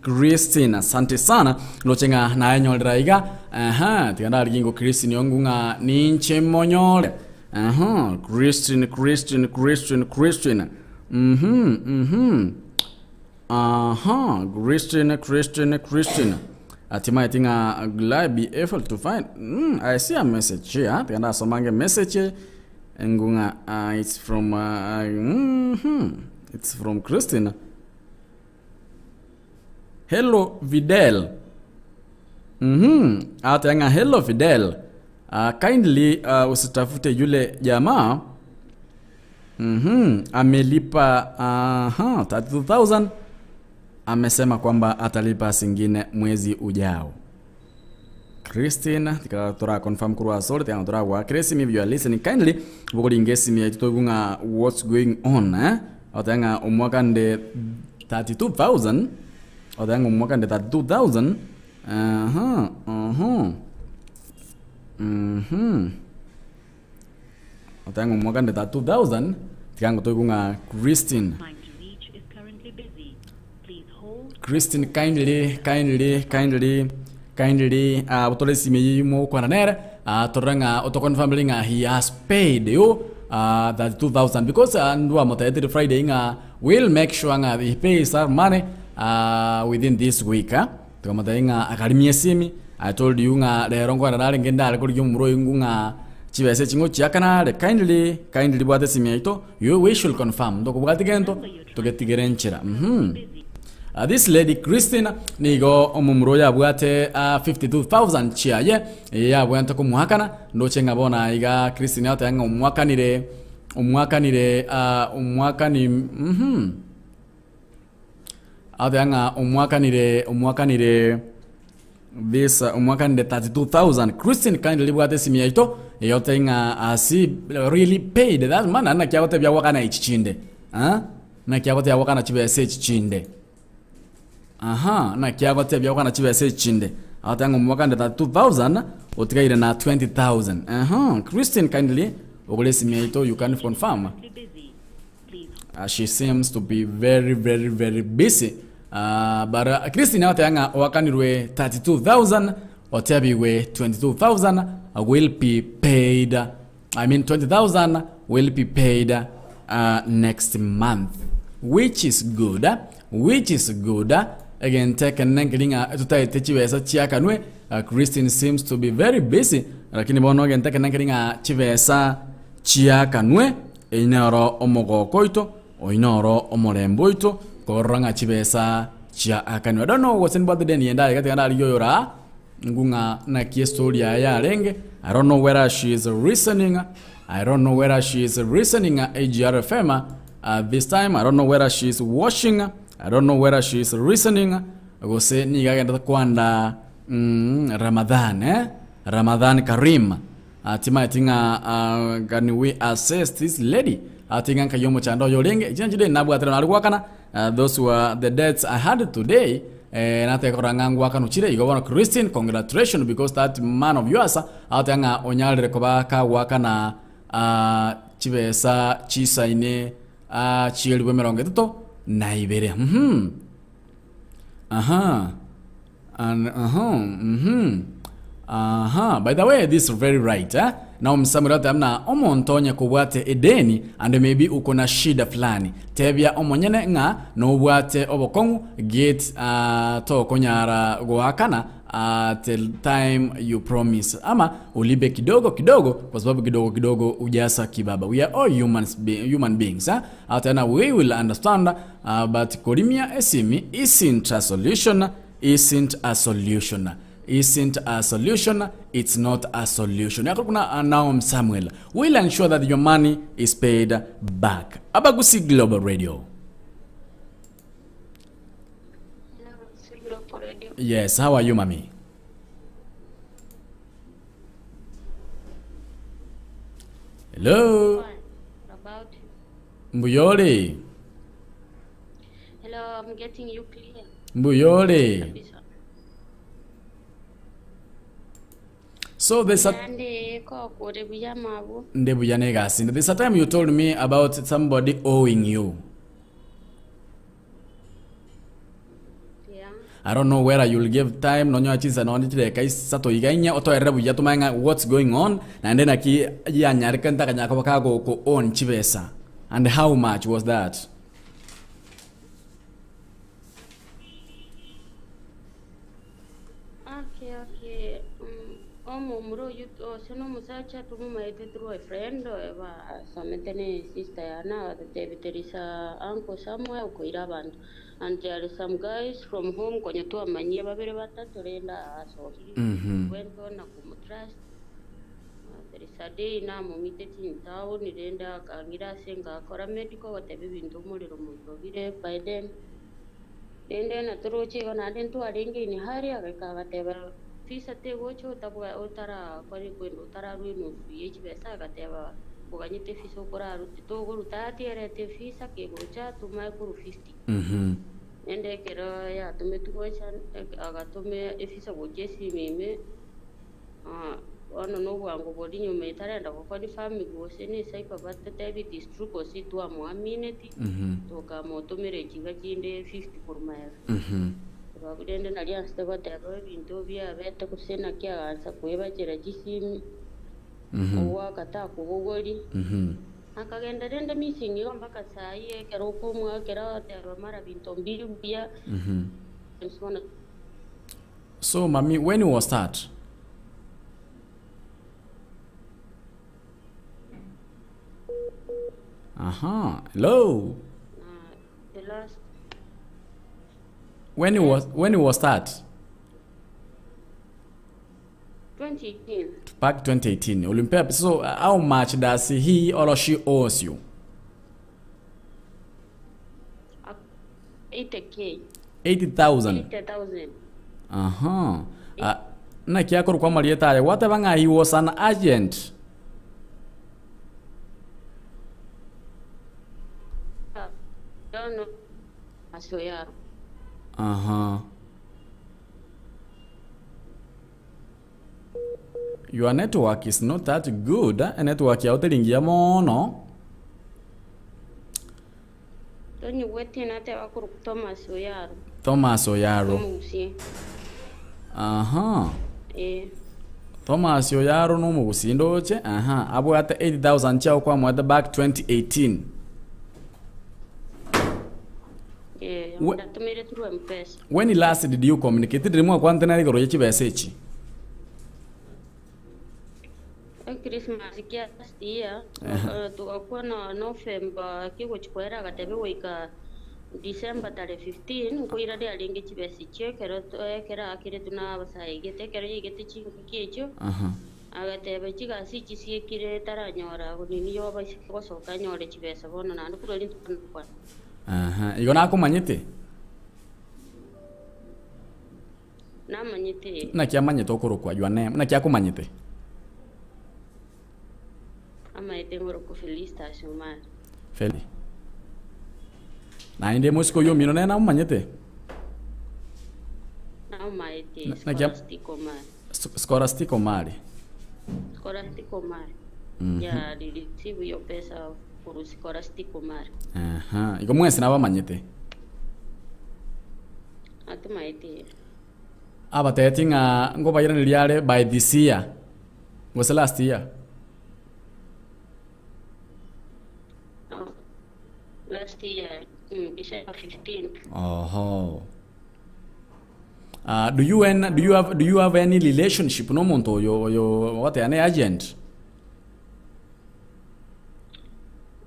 Christine, asante sana lochenga naye nyorera iga aha tiganda rigingo Christine yongunga ninche monyore aha Christine Christine Christine Christine aha Christine Christine Christine hatimaye tinga glad be able to find I see a message here tiganda somange message ngunga it's from it's from Christine. Hello Fidel. Atanga hello Fidel. Kindly usitafute yule jamaa. Amelipa 32,000. Amesema kwamba atalipa singine mwezi ujao. Christine tikatora confirm kurwa sore tikatora kwa Christine if you are listening kindly bokoli ngesi mi tutogunga what's going on eh? Atanga umwaka nde 32,000. Otanga umwaka nde 32,000. Otanga umwaka nde 32,000 tikango togunga Christine. Christine kindly kindly kindly kindly utole sime mo kwana nere toranga otoconfirm linga he has paid you 32,000 because ndwa mota Friday nga will make sure nga he pays our money within this week. Tukamata inga akalimie simi I told you nga lero ngwana nare ngenda ale kuri muro ingunga chibese chingo chiakana kindly kindly bwate simi yaito you we should confirm ndoko bwate gento tugetigerenchera. This lady Christine nigo omumuro yabwate 52,000 chiaye yabwante kumuhakana ndoche ngabona iga Christine yote yanga umwakanire umwakanire umwakani ate umwakanire umwakanire this umwakanire 32,000 Christine kindly bwate simi yaito yote nga asi really paid that man na kyagote byawakana ichichinde na kyagote byawakana chibese ichichinde aha na kyagote byawakana chibese ichichinde ate umwakanire 32,000 otikaire na 20,000 Christine kindly ogole simi yaito you can confirm. She seems to be very very very busy. But Christine atanga wakanirwe 32,000 otebiwe 22,000 will be paid. I mean 20,000 will be paid next month, which is good, which is good. Egento ekenene nkeri ng'a totaete chibesa chiakanwe, Christine seems to be very busy, lakini bono egento ekenene nkeri ng'a chibesa chiakanwe, eyio nero omogoko oito, oyio noro omorembe oito, korora ng'a chibesa chiakanwe. I don't know gose nimbwate deni ende aye gatiga ndarigie oyore aa, ng'u ng'a naki estory yaye yarenge, I don't know whether she is listening, I don't know whether she is listening AGR FM at this time, I don't know whether she is watching, I don't know whether she is listening, gose nigo agendete kwanda mm, Ramadhan eh? Ramadhan Karim Timaeti ng'a ah, can we assist this lady ati ng'a nkai omochando oyo orenge china chinde nabwatire nare gwakana ah, those were the debts I had today eh, nateba korora ng'a ngwakanu chire igo bono Christine congratulations because that man of yours agoteba ng'a onyarire koba kagwakana ah, chibesa chisaine ah, chi'elifu emerongo etato na ibere mhm aha And, uh-huh, mhm. Aha, by the way, this is very right eh? Naomi Samuel ateba buna omonto onye kobwate edeni and maybe uko na shida fulani tebia omonyene ng'a nobwate obokong'u get uh, tokonyara goakana at the time you promise ama ulipe kidogo kidogo kwa sababu kidogo kidogo ujasa kibaba we are all humans be, human beings eh? Atena we will understand uh, but korimia esimi isn't a solution isn't a solution isn't a solution it's not a solution yako kuna Naom Samuel will ensure that your money is paid back Abagusi Global Radio yes how are you mami hello About mbuyore hello, I'm getting you clear. mbuyore Kabisa. so there's a Nande ko kore buya mabu. Ndebuya negasi. There's a time you told me about somebody owing you. Yeah. I don't know whether you'll give time nonyoa chinsa nonye chideka isato iga inya otoerere buya tomanye ng'a what's going on naende naki yanyareka ntakanya koba kago ko own chibesa and how much was that? Okay, okay. Um, omomura oyu ose nomosacha tumumaete through a friend eba asomete ne sister yane agatotebia there is a uncle somewhere okoira abanto and there are some guys from home konya twamanyire babere batato rende asokire Mhm. went on na komotrust there is a day namomiteti in town rende akangira ase ngakora medical goteba ebinto omorero morero bire by then Rende natoroche igo naende ntwarenge in hurry agaika agateba visa tegocha otabwa otarakora kwenda otararwa enusu ye chibesa agateba koganyete visa okorarute togoruta atierete visa kegocha tomae korwa 50 Rende ekero yatometwe gocha agatoma efisa gocha esimi ime Bono nobwango boria nyuma etarenda goconfirm gose necypher batetebi it is true gose twamoamineti, tokamotomera echiga chinde 50 korwa magega. Korwa abwo rende nario ansete goteba ebinto biabete gose naki agansa koebachera chisimi, ogoaka takobogori, akagenda rende missing igo mpaka saii ekero okomoakera ogoteba mara binto mbiri buya, bono. So mummy when was that? Aha, hello. The last When was that? 2018. Back 2018. Ulimpea pesa. So how much does he or she owes you? 80k. 80,000. 80,000. Aha. Ah, naki akorokwa amarieta aye gwateba ng'a he was an agent. Don't know. Asoyaro. Aha. Your network is not that good. Eh? Network yao teri ngiya mono. Tonyigweti nateba korokwa Thomas Oyaro. Thomas Oyaro. Omogusii. Aha. Ee. Thomas Oyaro nomogusii ndoche. Aha. Abwate 8000 chiao kwamoete back 2018. Eh, We- ndatumire through M-Pesa. When last did you communicate? Ndiri mwakwanete nere igoro ye chibesa echi? Eh, Christmas kia last year, Ehe. eh, tugakwana November kigochi koera agatebe goika December tarehe 15 nkoira riarenge chibesa echio ekero ekero aakeretwe na abasae gete ekero yaigete chingaki echio Aha. agateba chigasi echi siekire taranyora nini yobaise gosoka anyore chibesa bono naende korwa erio ntokwana. Aha, igo nakomanyete? Namanyete. Naki amanyete okorokwa your name? Naki akomanyete? Amaete ngorokwa Felistus Omari. Feli. Naende mosike oyio omino nere namomanyete? Namomaete Na- naki am- Scholastic Omari. Scholastic Omari. Scholastic Omari. Ya alireceive hiyo pesa korwa Scholastic Omari. Aha, igo mwensi nabamanyete. Atomaete. Abateeti ng'a nkobairaneria are by this year, gose last year. Last year, December 15. Oho. Ah, do you en, do you have do you have any relationship nomonto oyo oyo ogoteba ne agent?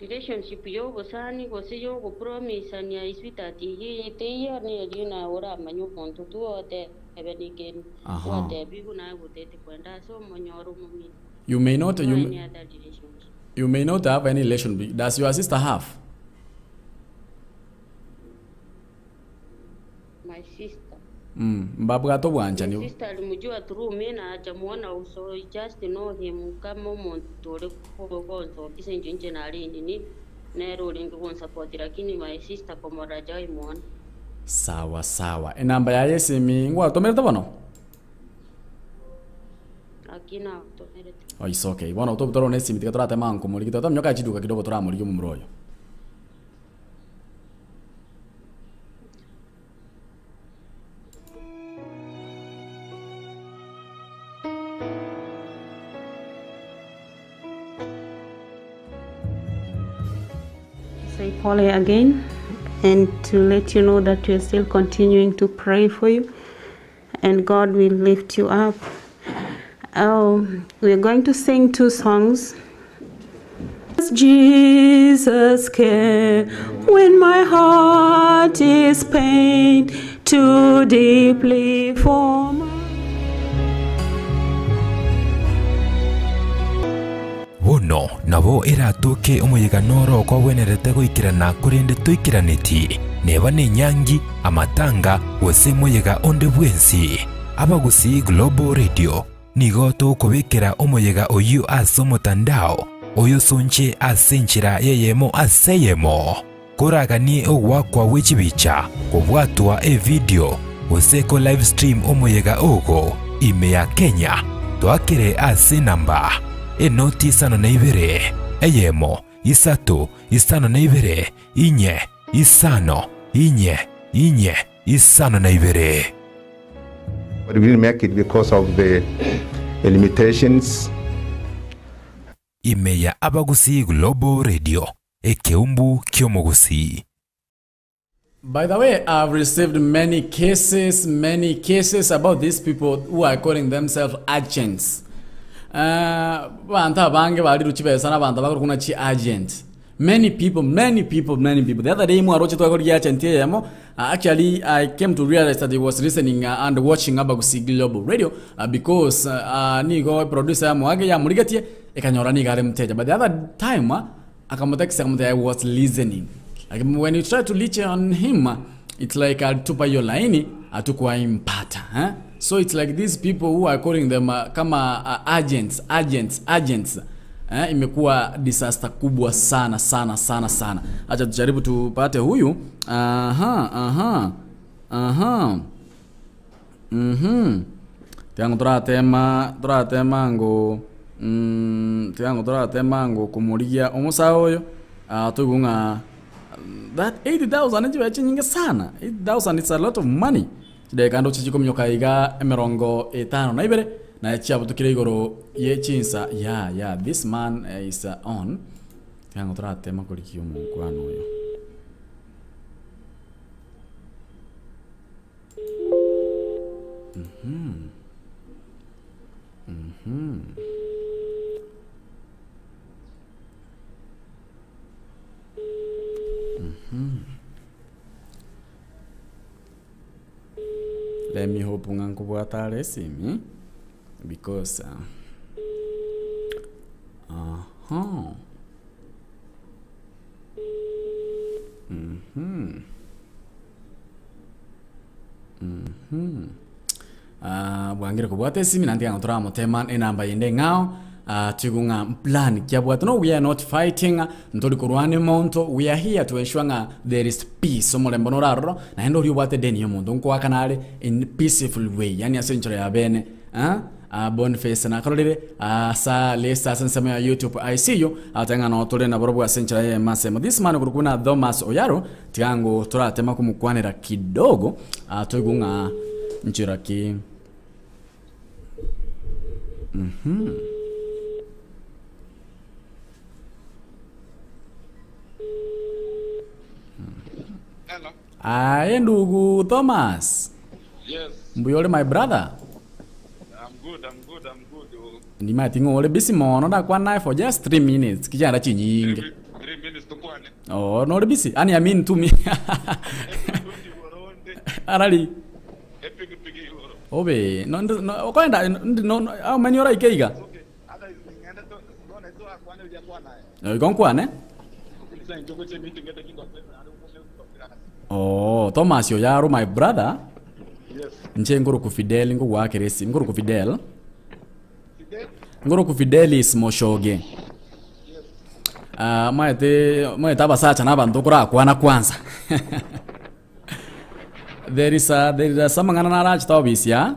Relationship y'obosani gose y'ogopromisania sweetheart eyio teiyo nerio naye oramanye omonto tu otebe nikeri Aha. gwatebigwe naye gotete kwenda ase omonyoro omomino. You may not No you, any other relationship. you may not have any relation. Does your sister have? My sister. Mbabwate My obwanchani. sister alimjua through me na hajamuona uso I just know him kama omonto ore gonsokia inche inche nare nini nere orenge gonsupport lakini my sister komorora hajawahi muona. Sawa sawa. Enamba yaye esimi ngwatomerete bono? Lakini nagotomerete. Oh, it's okay. Bono tobe torone esimi tiga toratema nkomorigi totamnyoka chiduka kidogo toramorigi omomura oyo. Say Polly again, and to let you know that we are still continuing to pray for you, and God will lift you up. We are going to sing two songs. Jesus care when my heart is pained too deeply for my Bono nabo eratoke omoyega noro okogwenerete goikerana korende toikeraneti, neba nenyangi, amatanga, gose moyega onde bwensi. Abagusii Global Radio nigo togokobekera omoyega oyio ase omotandao, oyosonche ase enchera y'eyemo ase eyemo. Koraganie ogoakwa gwe chibicha, kobwatwa evidio, gose ko live stream omoyega ogo ime ya Kenya, toakere ase enamba enoti isano na ibere, eyemo, isato, isano na ibere, inye, isano, inye, inye, isano na ibere. But we didn't make it because of the limitations. Ime ya Abagusii Global Radio, ekeumbu ki'omogusii. By the way, I've received many cases, many cases about these people who are calling themselves agents. Uh, bantu abange bariru chibesa n'abantu abakora kuna chi agent. Many people, many people, many people. The other day mwaroche twakorigia agent eyemo. Actually, I came to realize that he was listening and watching Abagusi Global Radio because nigo producer yamwage yamurigetie ekanyora nigo are mteja. But the other time akamotext akamutebia I was listening. Like when you try to reach on him, it's like alitupa hiyo laini hatukuwaimpata eh? So it's like these people who are calling them kama agents, agents, agents eh? Imekuwa disaster kubwa sana sana sana sana. Acha tujaribu tupate huyu. Aha, aha. Aha. Tiango toratema toratema ngo tiango toratema ngo kumurigia omosae oyo toigwe ng'a that 80,000 chibe chinyinge sana 80,000 it's a lot of money chidakika ndoche chikominyoka iga emerongo etano na ibere naye chiabutukire igoro ye chinsa yeah yeah this man is on tiango toratema korigia omokwano oyo. Let me hope ng'a nkobwata are esimi because aha mhm mhm Ah, bwangire kobwata esimi naende tiga toramotema enamba yende eng'ao ah, toigwe ng'a plan ki abwate. No, we are not fighting, ntori korwana omonto, we are here to ensure ng'a there is peace, omorembe nore aroro, naende oria obwate edeni ya omonto nkoakana are in peaceful way, yaani ase enchera ya bene ah, ah, Boniface nakororire ah, sa list ase ensemo ya YouTube, I see you, ateba ng'a notore nabarobwo ase enchera eyemo ase eyemo. This man okorokwa buna Thomas Oyaro, Tiga ng'o toratema komokwanera kidogo, ah, toigwe ng'a nchera ki. Mhm. Hello. Aye ndugu Thomas. Yes. Mbuya ore my brother? I'm good, I'm good, I'm good. Oh. Ndimanyeti ng'o ore busy mono ndakwana naye for just 3 minutes kichanda chinyinge. 3 minutes tokwane. Oh, nore busy? Ani I mean to me. Arari. Epikipiki igoro. Obe, no ndo no okoenda ndi no no how many oraike iga? Okay. Otherwise ning'ende to bono twakwana ebiria kwanaye. Igo nkwane? Inse inche gochia emeeting ete kingosoa naende gokwana. Oh, Thomas Oyaro my brother. Yes. Inche nkoroku Fidel nkogoakera esimi, nkoroku Fidel. Fidel? Nkoroku Fidelis Moshoge. Yes. Ah, maete maete abasacha na abanto okorakwana kwanza. There is a there is a samang'ana narachete office ya.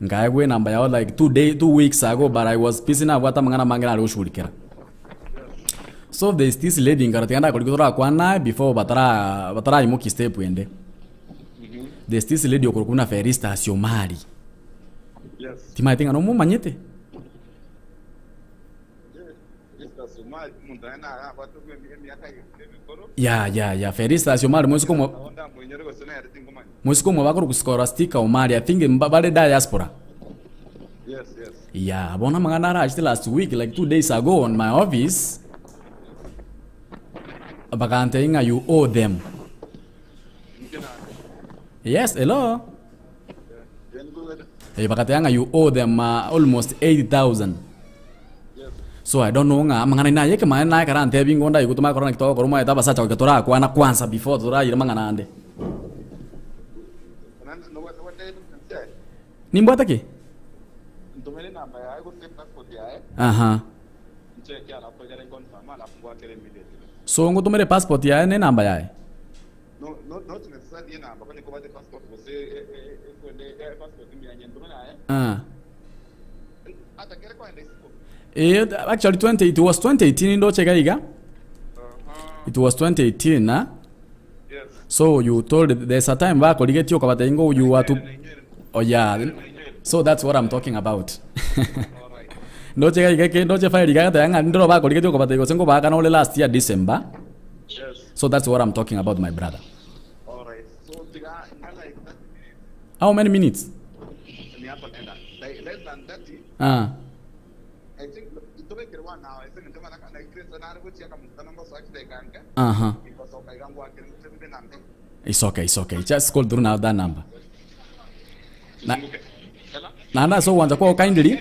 Nkaegwa enamba yao like 2 day 2 weeks ago but I was busy nabwate amang'ana amange nare goshughulikera. So there is this lady nkarora tiga ndakorigia torakwana naye before batara bataraimokia step ende. There is this lady okorokwa buna Felistus Omari. Yes. Timaeti ng'a nomomanyete? Ya ya ya Felistus Omari moiseke omo moiseke omo bakorokwa Scholastica Omari I think mba bare diaspora. Ya bono amang'ana arachete last week like 2 days ago on my office bakantebia ng'a you owe them. Yes, hello. Eh, bakateba ng'a you owe them almost 80,000. So I don't know ng'a amang'ana naye ekemang'ana naye karantebi ngo ndaigwe tomanye korora naki togokora omanyete abasacha goika torakwana kwanza before torayire amang'ana ande. Nimbwate ki? Aha. So ngotomere passport yaye ne enamba yaye? Ah. Eh, actually 20, it was 2018 ndoche iga iga. It was 2018 na. So you told there's a time bakorigetie okabatebia ngo you are to Oh yeah. So that's what I'm talking about. Ndoche iga iga eke ndoche file iga agateba ng'a ndoro bakorigetie okabatebia gose ngobaakana ore last year December. So that's what I'm talking about my brother. How many minutes? Ah. Aha. It's okay, it's okay. Just call through now that number. Na naende ase ogwancha kwao kindly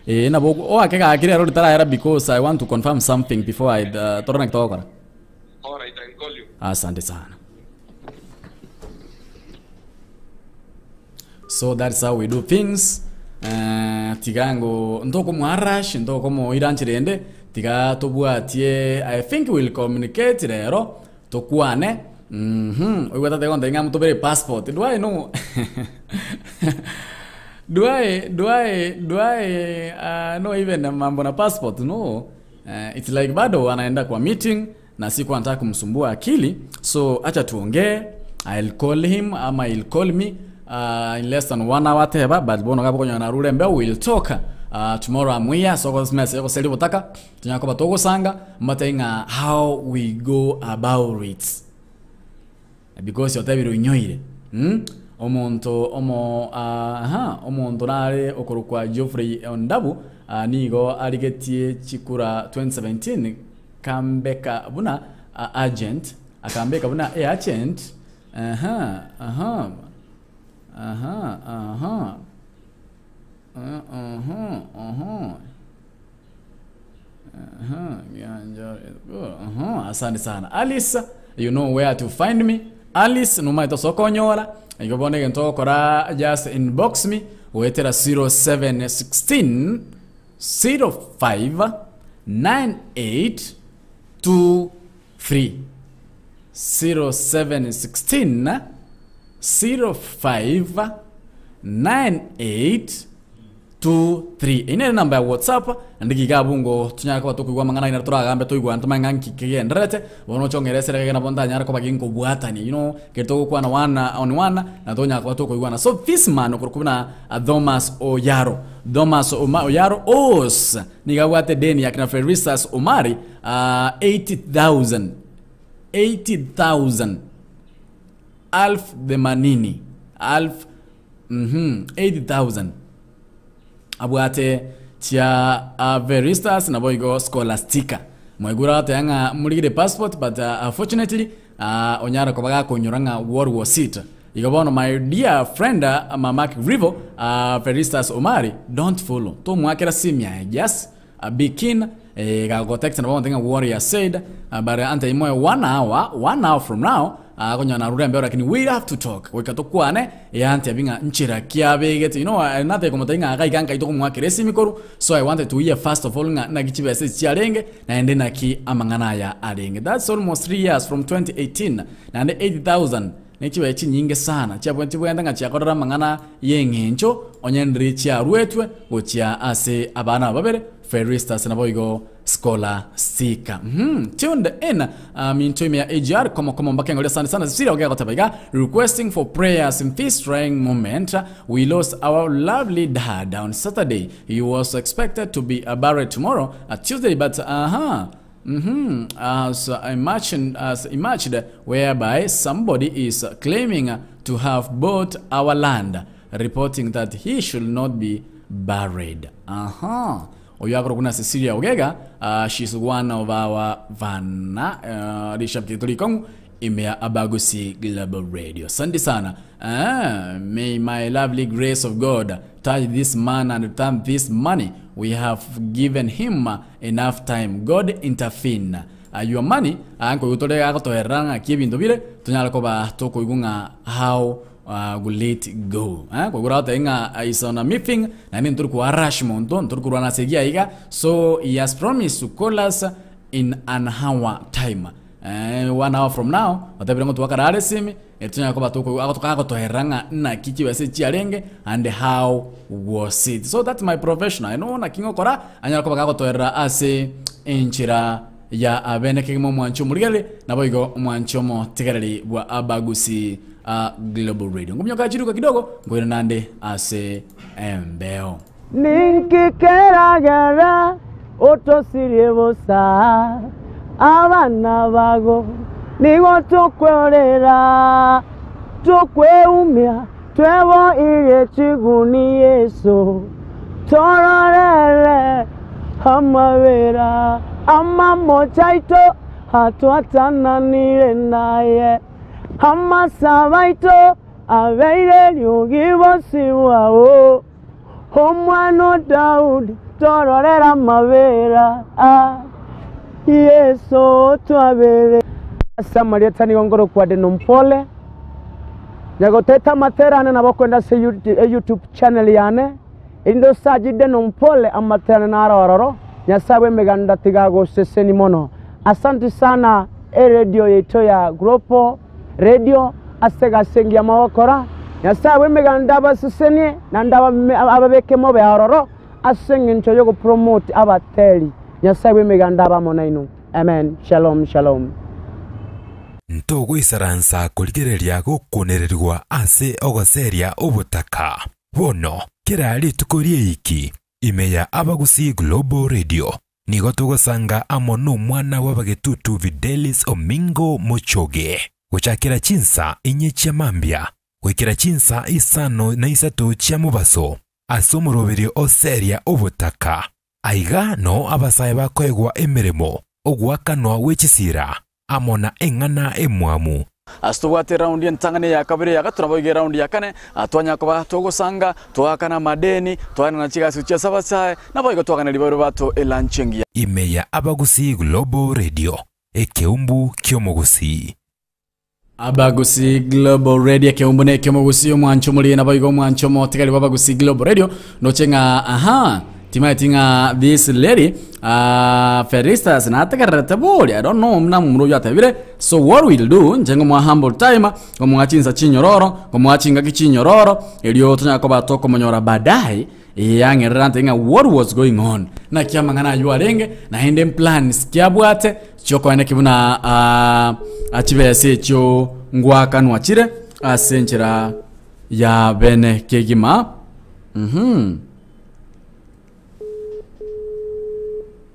eh nabo oake gaki rero ritarayera because I want to confirm something before I torore naki togokora. Asante sana. So that's how we do things. Eh, tiga ngo ntokomoa rush ntokomoira nchera ende tiga tobwatie I think we'll communicate rero tokwane mhm oigwe tate gontebia ng'a motobere passport do I know do I do I do I uh, know even mambo na passport no uh, it's like bado anaenda kwa meeting na sikuwa nataka kumsumbua akili so acha tuongee I'll call him ama he'll call me in less than one hour teba but bono gabo narure mbe we'll talk tomorrow I'm here so gosmese goseri botaka tunyaka koba togosanga mbate ng'a how we go about it because otebire oinyoire hmm? Omonto omo aha omonto nare okorokwa Geoffrey Ondabu nigo arigetie chikura 2017 kambeka buna agent akambeka buna eagent aha aha. Aha, aha. Aha, aha. Aha, Gianjo is good. Aha, asante sana. Alice, you know where to find me. Alice, numaete ase okonyora. Igo bono egento ogokora just inbox me goetera 0716 05 98 23 0716 05 98 23 Eye nere enamba ya WhatsApp, naende giga abwo ngo tonyare koba tokoigwa amang'ana aye naro toragambe toigwane tomanye ng'a nki kegendererete, bono oche ong'ere esere egere nabo ntanyare koba ginkobwatania you know, ekero togokwana one on one, na tonyara koba tokoigwana. So this man okorokwa buna Thomas Oyaro, Thomas Oma Oyaro owes nigo abwate edeni ya kina Felistus Omari 80,000, 80,000 alfu themanini, alfu Mhm, 80,000 abwate chia Veristas naboigo Scholastica. Mwaigure agateba ng'a morigire passport but unfortunately onyare koba gakonyora ng'a what was it. Igo bono my dear friend Mamak Grivo Veristas Omari don't follow. Tomwakera simu yaye just be keen eh, gagotext nabo bagotebi ng'a warrior said but ante imoe one hour, one hour from now akonyora narure embeo lakini we have to talk goika tokwane eantebi ng'a nchera ki abegete you know natebe komotebi ng'a iga iga nkai tokomoakera esimi korwa so I wanted to hear first of all ng'a naki chibesa echi chiarenge naende naki amang'ana aya arenge that's almost 3 years from 2018 naende 80,000 ne chibesa chinyinge sana chiabwe chibwente ng'a chiakorire amang'ana y'eng'encho onye ndiri chiaruetwe gochia ase abana aba babere Felistus naboigo Scholastica. Mhm, tuned in minto ime ya AGR komo komo mpaka engori asante sana Cecilia ogea goteba iga requesting for prayers in this trying moment we lost our lovely dad on Saturday he was expected to be buried tomorrow uh, Tuesday but aha Mhm, as imagined, as emerged whereby somebody is claiming to have bought our land reporting that he should not be buried. Aha. Oyo akorokwa na Cecilia Ogega, uh, she's one of our vana uh, rishabiki torikong'u ime ya Abagusi Global Radio. Asante sana. Ah, may my lovely grace of God touch this man and return this money. We have given him enough time. God intervene. Uh, your money ah, nkoigwa tore agotoerera ng'aki ebinto bire tonyare koba tokoigwa ng'a how uh, will it go eh? Koigwa oragotebe ng'a is on a meeting naende ntori koa rush monto ntori korwana ase egia iga so he has promised to call us in an hour time eh, one hour from now otebire ng'a twakare are esimi Tonyare koba tokoigwa agotoherera ng'a naki chibesa echi chiarenge and how was it. So that's my professional. I know naki ngokora anyare koba gagotoherera ase enchera ya abene kegima omwanchi omorigereri naboigo omwanchi omotegereri bwa Abagusi Global Radio. Ngomioka chiruka kidogo nkoirana nande ase embeo. Ninki keragere otosirie bosa? Abana bago nigo tokwerera, tokweumia, tweboirie chiguni Yeso, tororere amabera amamocho aito atwatananire naye, amasabo aito abeire riogi bosio bwao. Omwana o Daudi, tororere amabera, ah, Yeso otwabere. Ase amarieta nigo nkorokwa Deno Mpole, nyagoteta amatera ane nabo okoenda ase eYouTube channel yane, erinde osache Deno Mpole amatera ane naro ororo, Nyasae bw'emeganda tiga agoseseni mono. Asanti sana eredio yaito ya Global Radio ase egasi engiya mogokora. Nyasae bw'emeganda abasesenie naende ababeke mobe aroro ase engencho y'ogopromote abateri. Nyasae bw'emeganda abe amo nainwe. Amen. Shalom shalom. Ntogoisaransa korigereria gokunererigwa ase ogoseria obotaka. Bono, kera rituko ri'eiki, ime ya Abagusii Global Radio, Nigo togosanga amo nomwana bw'abagetutu Fidelis Omingo Mochoge, gochakera chinsa inye chia mambia goikera chinsa isano na isato chia mobaso, ase omoroberio o Seria obotaka. Aiga noo abasae bakoegwa emeremo, ogoakanwa gwe chisira, amo na eng'ana emwamu. Ase tobwate eraundi entang'ani, eya kabere, eya gatato, naboigo eraundi ya kane, twanyara koba togosanga, twaakana amadeni, twaenana chigasi gochia ase abasae, naboigo twagana ribaero bato elanchi engiya. Ime ya Abagusii Global Radio, ekeumbu ki'omogusii. Abagusii Global Radio ekeumbu na eki'omogusii omwancho omorigia naboigo omwancho omotigari bw'Abagusii Global Radio ndoche ng'a aha timaeti ng'a this lady ah, Felistus nategererete bori I don't know muna momura oyio atebire so what we'll do inche ngomoa humble time ngomoa chinsa chinyororo ngomoa chingaki chinyororo erio tonyare koba tokomonyora baadaye Eyang'erera ante ng'a what was going on? Naki amang'ana aywo arenge, naende mplans ki abwate chiokoeneki buna ah, chibesa echio ngwakanwa chire ase enchera ya bene kegima. Mhm.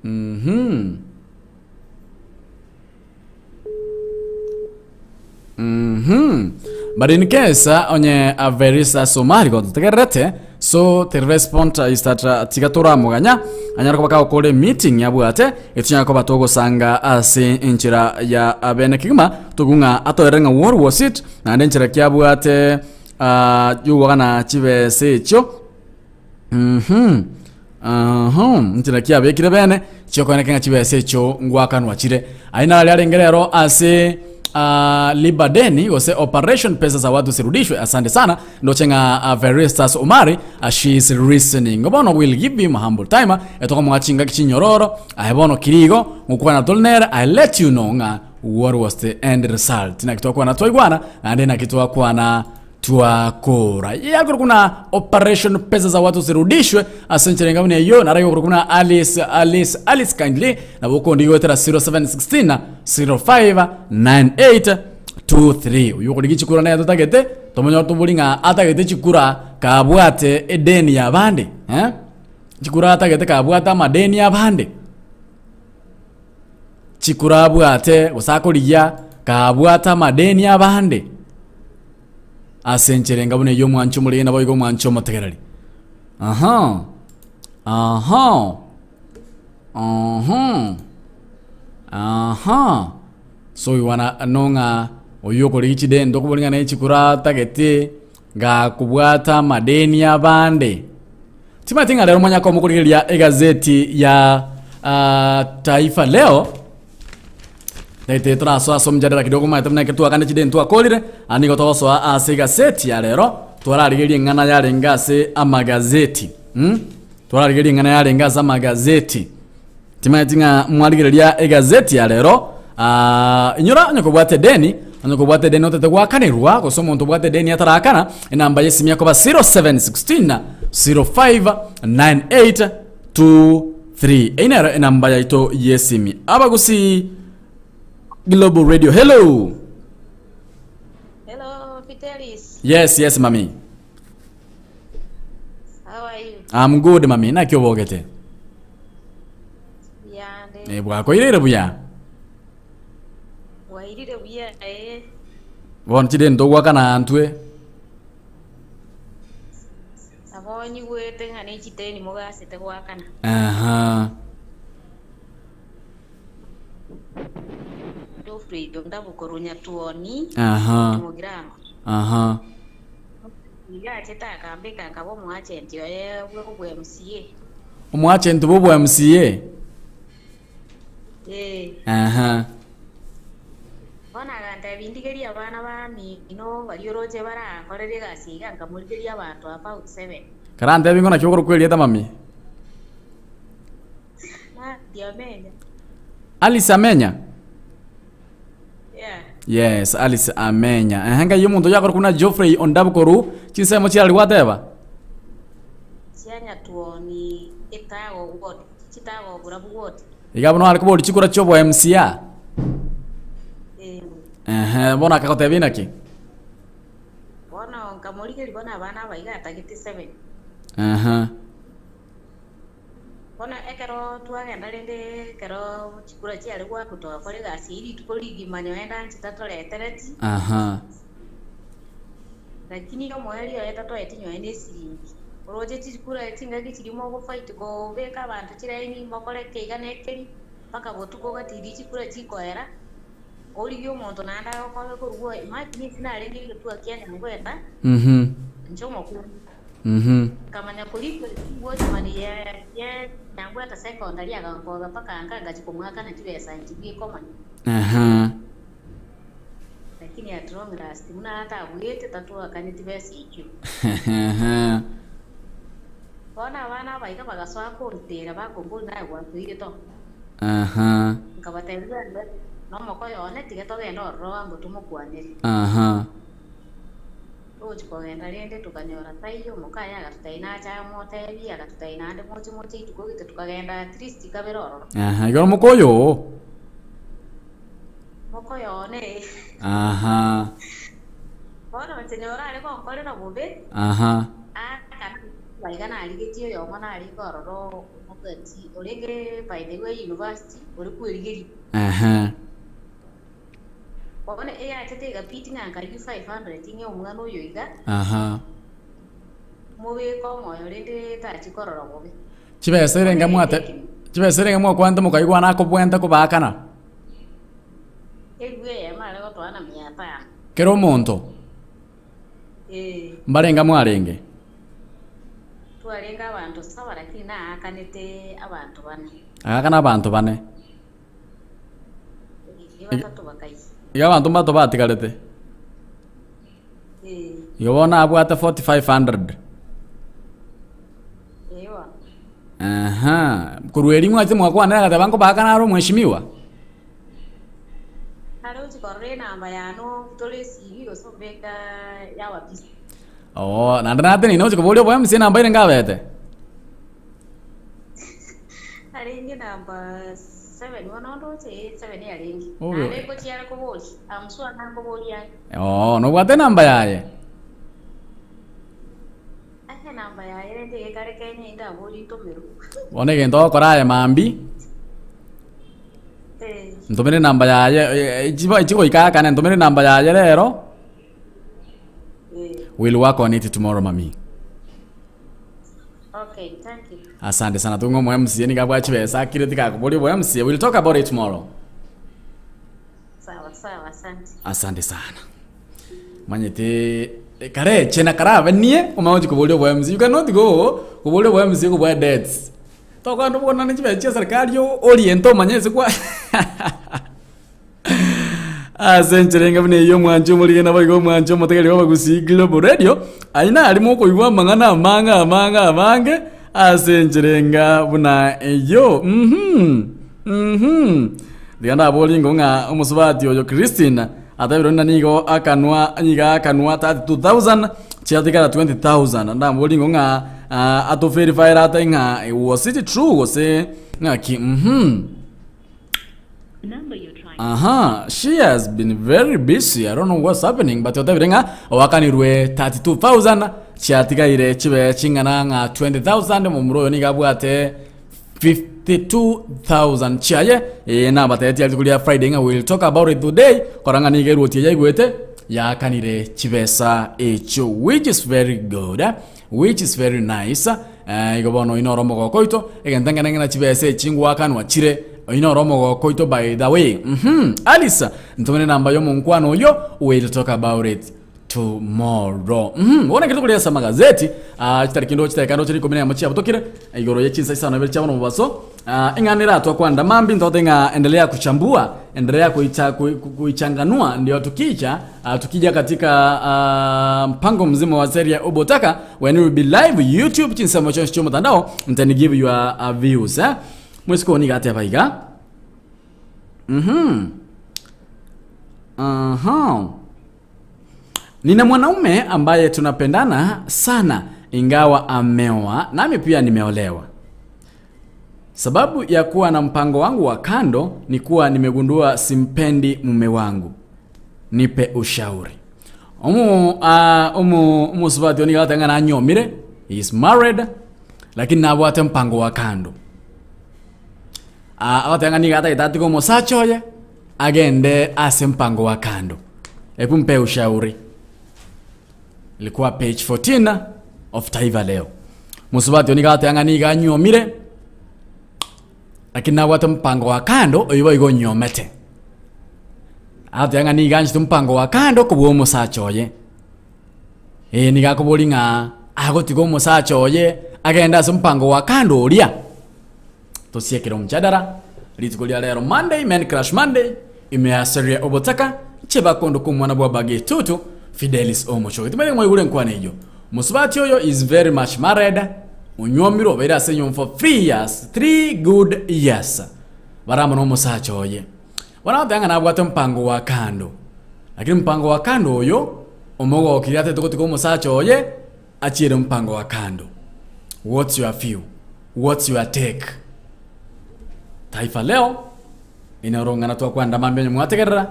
Mhm. Mhm. But in case onye a Verisa Somari gototegererete so the response is that tiga toramoganya anyare koba kagokora meeting yabwate etunyare koba togosanga ase enchera ya abene kegima togung'a atoerere ng'a what was it naende enchera kiabwate yogwakana chibesa echio Mhm. Aha, inche naki abekire bene chiokoeneka ng'a chibesa echio ngwakanwa chire. Ayio naro arenge rero ase ah, lipa deni gose operation pesa za watu zirudishwe. Asante sana ndoche ng'a ah, Veristas Omari ah, she is listening. Bono we'll give him humble time etokomoa chingaki chinyororo aye bono kirigo ngokwana tore nere I let you know ng'a what was the end result. Naki twakwana twaigwana naende naki twakwana Twakora. Yakorwa buna operation pesa za watu zirudishwe ase enchera enga buna eyio naro egokorwa buna Alice Alice Alice kindly nabo okondi goetera 0716 0598 23 oyo okorigia chikura naye totagete tomonyore tobori ng'a atagete chikura kabwate edeni ya bande eh chikura atagete kabwate amadeni abande chikura abwate gose akorigia kabwate amadeni abande Ase enchera enga buna eyio omwanche omorege naboigo omwanche omotegereri. Aha. Aha. Aha. Aha. So we wanna know ng'a oyio okorigia chideni tokobori ng'a ne chikura atagete gakobwata amadeni abande. Timanyeti ng'a rero mwanya koba mokorigereria egazeti ya ah, Taifa Leo Naintwe torasoe ase omojadala kidogo omanyete buna ekero twakande chideni twakorire, aa nigo togosoa ase egaseti ya rero, twararigereria eng'ana yarenge ase amagazeti mh, twararigereria eng'ana yarenge ase amagazeti. Timanyeti ng'a mwarigereria egazeti ya rero inyora onye kobwate edeni, onye kobwate edeni otete goakanerwa, gose omonto obwate edeni atarakana, enamba ya esimi ekoba 0716 0598 2 3 Eyio nero enamba yaito y'esimi. Abagusii Global Radio. Hello. Hello, Fidelis. Yes, yes, mami. How are you? I'm good, mami. Naki obogete? Yande. Eh, bwakoireire buya. Bwairire buya eh. Bono chideni togwakana antwe. Nabo nyigwete ng'a ne chiteni mogasete goakana. Aha. Geoffrey Ondabu korwa Nyatuoni, Aha. Mogirango. Aha. Nigo achete akambeka nkaba omoagent oye bwe MCA. Omoagent bwo bwa MCA? Ee. Aha. Bono agantebia, Ndigerie abana bamino baria oroche barankorere egasi iga, nkamorigeria abanto about seven. Karantebie ng'o naki okorokwa erieta mami? Nadia Amenya. Alice Amenya? Yeah. Yes, Alice Amenya. Ehe, ngai omonto oyo akorokwa buna Geoffrey Ondabu korwa chinsemo chiarari gwateba? Chia Nyatuoni etago ward, chitago borabu ward. Iga bono are koboria chikura chi'obo MCA. Ee. Ehe, bono akagotebia inaki? Bono nkamorigeria bono abana aba iga atagete seven. Ehe. Bono ekero twagenda rende ekero chikura chiare goakwa togakora egasi eyio rituko rigima nyowe ndanchete toretereti. Aha. Lakini omoerio oye tatoeti nyowe nesiringi. Oroche chikura chingaki chiria mogofight kobeka abanto chilaini mokore eke iga na ekeri, mpaka botuko ogatiria chikura chikoera. Origie omonto naende agokore korwa imagine ase narenge egetua kia Nyangweta, inche omokungu. Nkamanya korikwa watchman ye ye Nyangweta secondary agankoba mpaka nka ngachia komoakana chibesa inche bweka omonyene. Lakini at long last buna atabuete tatoakaneti besa echio. Bono abana aba iga bagasoa kontera bakomboria naye gwatoire to. Nkabatebia bende nomokoyo one tiga togende ororo bwango tomokwanere. Togochia kogenda rende tokanyora taiyo, mokaye agatotebia nache amotebie, agatotebia naende moche moche rituko gete tokagenda at least kabere ororo. Aha, igoro mokoyo oo. Mokoyo one ee. Aha. Bono inche nyora are gonkorera bobe, aakana iga narigetie oyomo narenge ororo omogati orenge by the way university ore kwerigeria. Bono eyachete egapiti ng'a nkarigia 500 ng'e omwana oyo iga, mobeke omoyo rende tachi korora bobe. Chibesa erenge mwate chibesa erenge mwakwanete mokaigwana akobwente kobaakana. Ebu eyemo are gotoa na mia tano. Kera omonto. Ee. Mbarenga mwarenge? Twarenge abanto saba lakini naakanete abanto bane. Agaakana abanto bane. Ee, batato bakayia. Iga abanto mbato batigarete. Ee. Igo bono abwate 4500. Ee bono. Aha. Korwa erio mwachete mwakwanera agateba nkobaakana are omweshimiwa. Are ochia korora enamba yane obutore esibi gose obeke yaba busy. Oo, naende natenene ochia koboria obo MC enamba ere ngabete. Arenge namba seven bono ndoche ee seven yarenge. Obe- Naende ngochia are koboria, I'm sure nankoboria are. Oo, nobwate enamba yaye? Ase enamba yaye rende egekare kenya indaborie ntomerwe. Bono egento ogokora aye mambia, Eh, ntomere enamba yaye eh, chiba chigoika akane ntomere enamba yaye rero, eh, we'll work on it tomorrow mami. okay, thank you. Asante sana tung'o omo MCA niga abwate chibesa akire tikakoboria obo MCA we'll talk about it tomorrow. Sawa sawa, asante. Asante sana. Manyete kare chena karabe nie omanye gochi koboria obo MC. You cannot go koboria obo MC kobua debts. Tokogenda obonane chibesa chia serikali oriente omanye ase kwa ase enchera enga buna eyio omwanchi omorige naboigo omwanchi omotegereri bw'abagusii Global Radio, ayio narimo okoigwa amang'ana amange amange amange ase enchera enga buna eyio mh mh. Tiga ndaborie ingo ng'a omosubati oyo Christine atebire buna nigo akanwa nigo akanwa 32000 chiatigara 20000 ndamoborie ingo ng'a ah, atoverifyere ate ng'a was it true gose ng'aki mh. Aha, she has been very busy. I don't know what's happening, but otebire ng'a oakanirwe 32000 chiatigaire chibe ching'ana ng'a 20000 momura oyo nigo abwate 52000 chiaye eh, nabatebetie rituko ria Friday ng'a we'll talk about it today kora ng'a nigo eruoti eye yaigwete yaakanire chibesa echio which is very good eh, which is very nice eh, igo bono oino ore omogoko oito egento nkene ng'ina chibesa echi ngwakanwa chire oino ore omogoko oito by the way mhm Alice ntomere namba ya omonkwano oyo we'll talk about it tomorrow. Mhm, bono ekero tokorigia ase amagazeti, ah, chitariki ndo chitarika ndo chire ikomi na eyemo chiabutokire, igoro ye chinsa isano na ibere chia bono omobaso, ah, eng'ana eratwa kwanda mambi ntote ng'a endelea kuchambua, endelea kuicha, kui, ku- kuichanganua ndio tukicha ah, tukija katika ah, mpango mzima wa serie obotaka when we will be live youtube chinsemo chionsi chia omotandao then give your uh, views eh? Mwesiko niga ateba iga mhm aha Nina mwanaume ambaye tunapendana sana ingawa ameoa nami pia nimeolewa. Sababu ya kuwa na mpango wangu wa kando ni kuwa nimegundua simpendi mume wangu. Nipe ushauri. Omu uh, omu omusubati nigo agateba ng'a nanyomire, he is married, lakini nabwate mpango wa kando. Ah, agoteba ng'a nigo atagete atige omosacha oye agende ase mpango wa kando. Ebu mpe ushauri. Ilikuwa page 14 of Taifa Leo. Mosubati oyo nigo agoteba ng'a nigo anyuomire lakini nabwate mpango wa kando oyio boigo onyuomete. Agoteba ng'a nigo anchete omopango wa kando kobua omosacha oye. Ee, nigo akoboria ng'a agotiga omosacha oye agende ase omopango wa kando oria. Tosiekere omchadara rituko ria rero Monday, Men Crush Monday, ime ya Serie Obotaka, inche bakondo k'omwana bwa Bagetutu, Fidelis Omochoge. Timanyeti mwaigure enkwana eyio. Mosubati oyo is very much married, onyuomirwe obeire ase enyomba for 3 years, 3 good years. Bare amo nomosacha oye. Bono agoteba ng'a nabwate ompango wa kando. Lakini ompango wa kando oyo, omogokirie atagete gotiga omosacha oye, achiere ompango wa kando. What's your view? What's your take? Taifa Leo, inorong'ana twakwanda mambia onye mwategerera,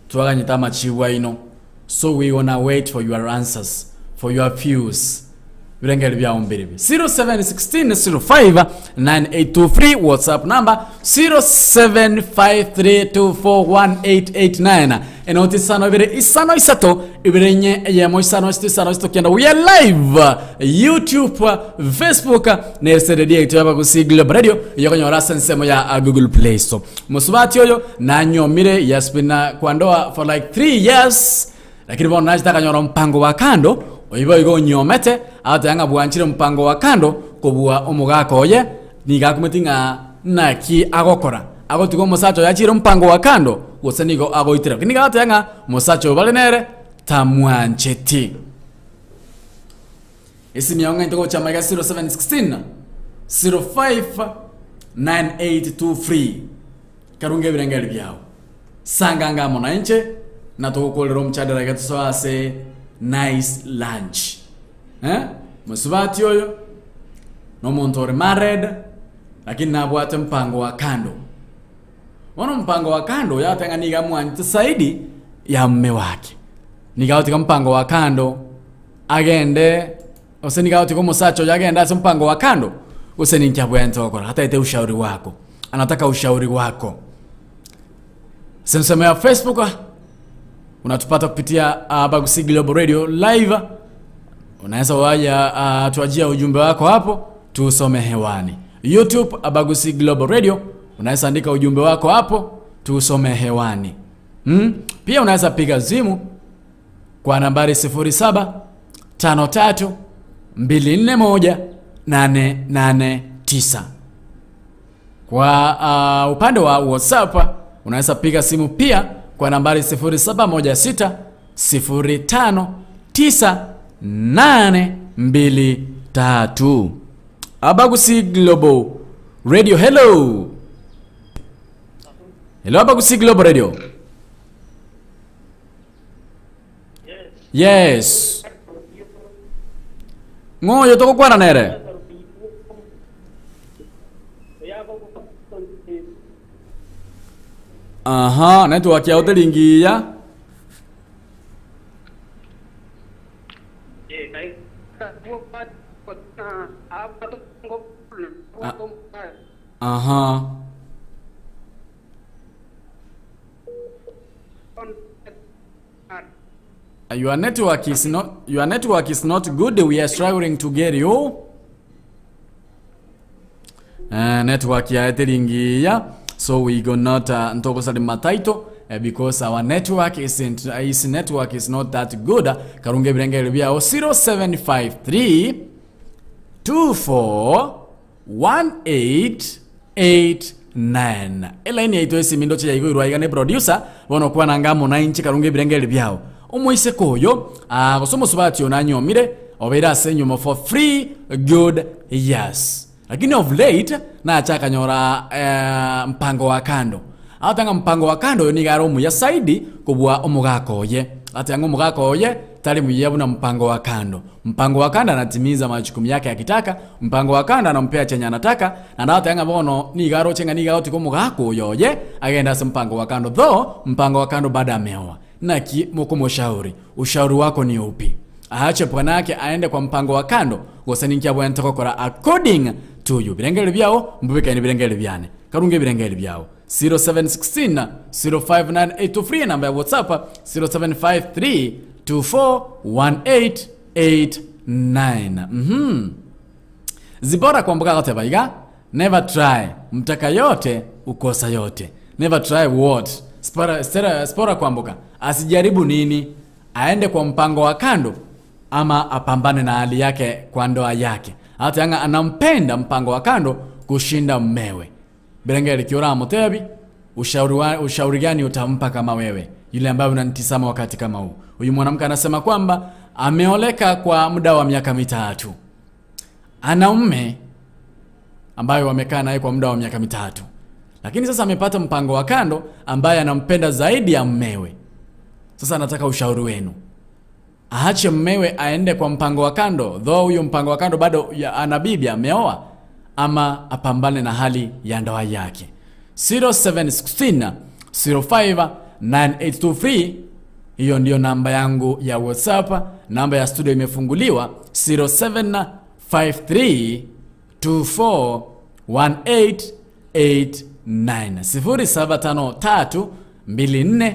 twaganyete amachibu aino. So we gonna wait for your answers, for your views. Birengeri biao mbiribi. 0716 05 9823 WhatsApp number 0753241889 enoti isano ibere isano isato ibere enye eyemo isano isito isano isito kenda we are live youtube facebook na eseredia yaito y'abagusii global radio eyokonyora ase ensemo ya uh, google play store mosubati oyo nanyomire he has been uh, kwa ndoa for like 3 years Lakini bono nachete akanyora ompango wa kando, oyio boigo onyuomete, agateba ng'a bwanchire ompango wa kando kobua omogaka oye, nigo akumeti ng'a naki agokora, agotiga omosacha oye achiire ompango wa kando, gose nigo agoitera. Lakini nigo agateba ng'a omosacha oyo bare nere tamwancheti. Esimi yao ng'ainte gocha amaiga 0716 05 9823. Karunge ebirengererio biao. Sanganga amo nainche, na togokorera omchadara iga tosoe ase nice lunch. Eh? Mosubati oyo, nomonto ore married, lakini nabwate mpango wa kando. Bono ompango wa kando oyo agateba ng'a nigo amwanchete zaidi ya mume wake. Nigo agotiga mpango wa kando agende Gose nigo agotiga omosacha oyo agende ase ompango wa kando, gose ninki abwenerete gokora? Atagete ushauri wako. Anataka ushauri wako. Ase ensemo ya Facebook ah, unatupata kupitia uh, Bagusi Global Radio Live. Unaweza waja uh, tuajia ujumbe wako hapo tuusome hewani. YouTube Abagusi Global Radio, unaweza andika ujumbe wako hapo tuusome hewani. Hmm? Pia unaweza piga simu kwa nambari 0753 241 889. Kwa uh, upande wa WhatsApp unaweza piga simu pia kwa nambari 0716 05 9823. Abagusi Global Radio, hello. Hello Abagusi Global Radio. Yes. Ng'o oyo togokwana nere? Aha, network yao teri ngiya. Aha. Your network is not your network is not good. We are struggling to get you. Uh, network ya teringiya so we go not uh, ntogosari title uh, because our network isn't uh, is network is not that good karunge ebirengero byao 0753 24 1889 Elaini yaito esimi ndoche yaigwirwe aiga ne producer bono okwana anga amo nainche karunge ebirengeri biao omoiseke oyo ah, gose omosubati oyo nanyomire obeire ase enyuomo for free good years lakini of late nache akanyora eh, mpango wa kando Agoteba ng'a mpango wa kando oyo nigo are omuya zaidi kobua omogaka oye. Agoteba ng'a omogaka oye tari muya buna mpango wa kando. Mpango wa kando anatimiza majukumu yake akitaka, mpango wa kando anampea chenye anataka, naende agoteba ng'a bono nigo aroche ng'a nigo agotiga omogaka oyo oye agende ase mpango wa kando though mpango wa kando bado ameoa. Naki mokomoshauri? Ushauri wako ni upi? Aache bwanake aende kwa mpango wa kando, gose ninki abwenerete gokora according to you? Birengererio biao mbubekaine birengererio biane. Karunge ebirengererio biao. 0716 059 823 enamba ya WhatsApp 0753 241889. Mhm. Zipora kwamboka agoteba iga never try mtaka yote ukosa yote. Never try what? Spora, Stella, Spora Kwamboka asijaribu nini, aende kwa mpango wa kando ama apambane na hali yake kwa ndoa yake. Hata yanga anampenda mpango wa kando kushinda mmewe. Berengeli kiora mutebi, ushauri, ushauri gani utampa kama wewe yule ambaye unanitizama wakati kama huu? Huyu mwanamke anasema kwamba ameoleka kwa muda wa miaka 3, ana mume ambaye wamekaa naye kwa muda wa miaka 3, lakini sasa amepata mpango wa kando ambaye anampenda zaidi ya mmewe. Sasa anataka ushauri wenu, aache mmewe aende kwa mpango wa kando, though huyo mpango wa kando bado ana bibi ameoa, ama apambane na hali ya ndoa yake. 0716 05 9823, hiyo ndiyo namba yangu ya WhatsApp. Namba ya studio imefunguliwa 0753 24 1889, 0753 24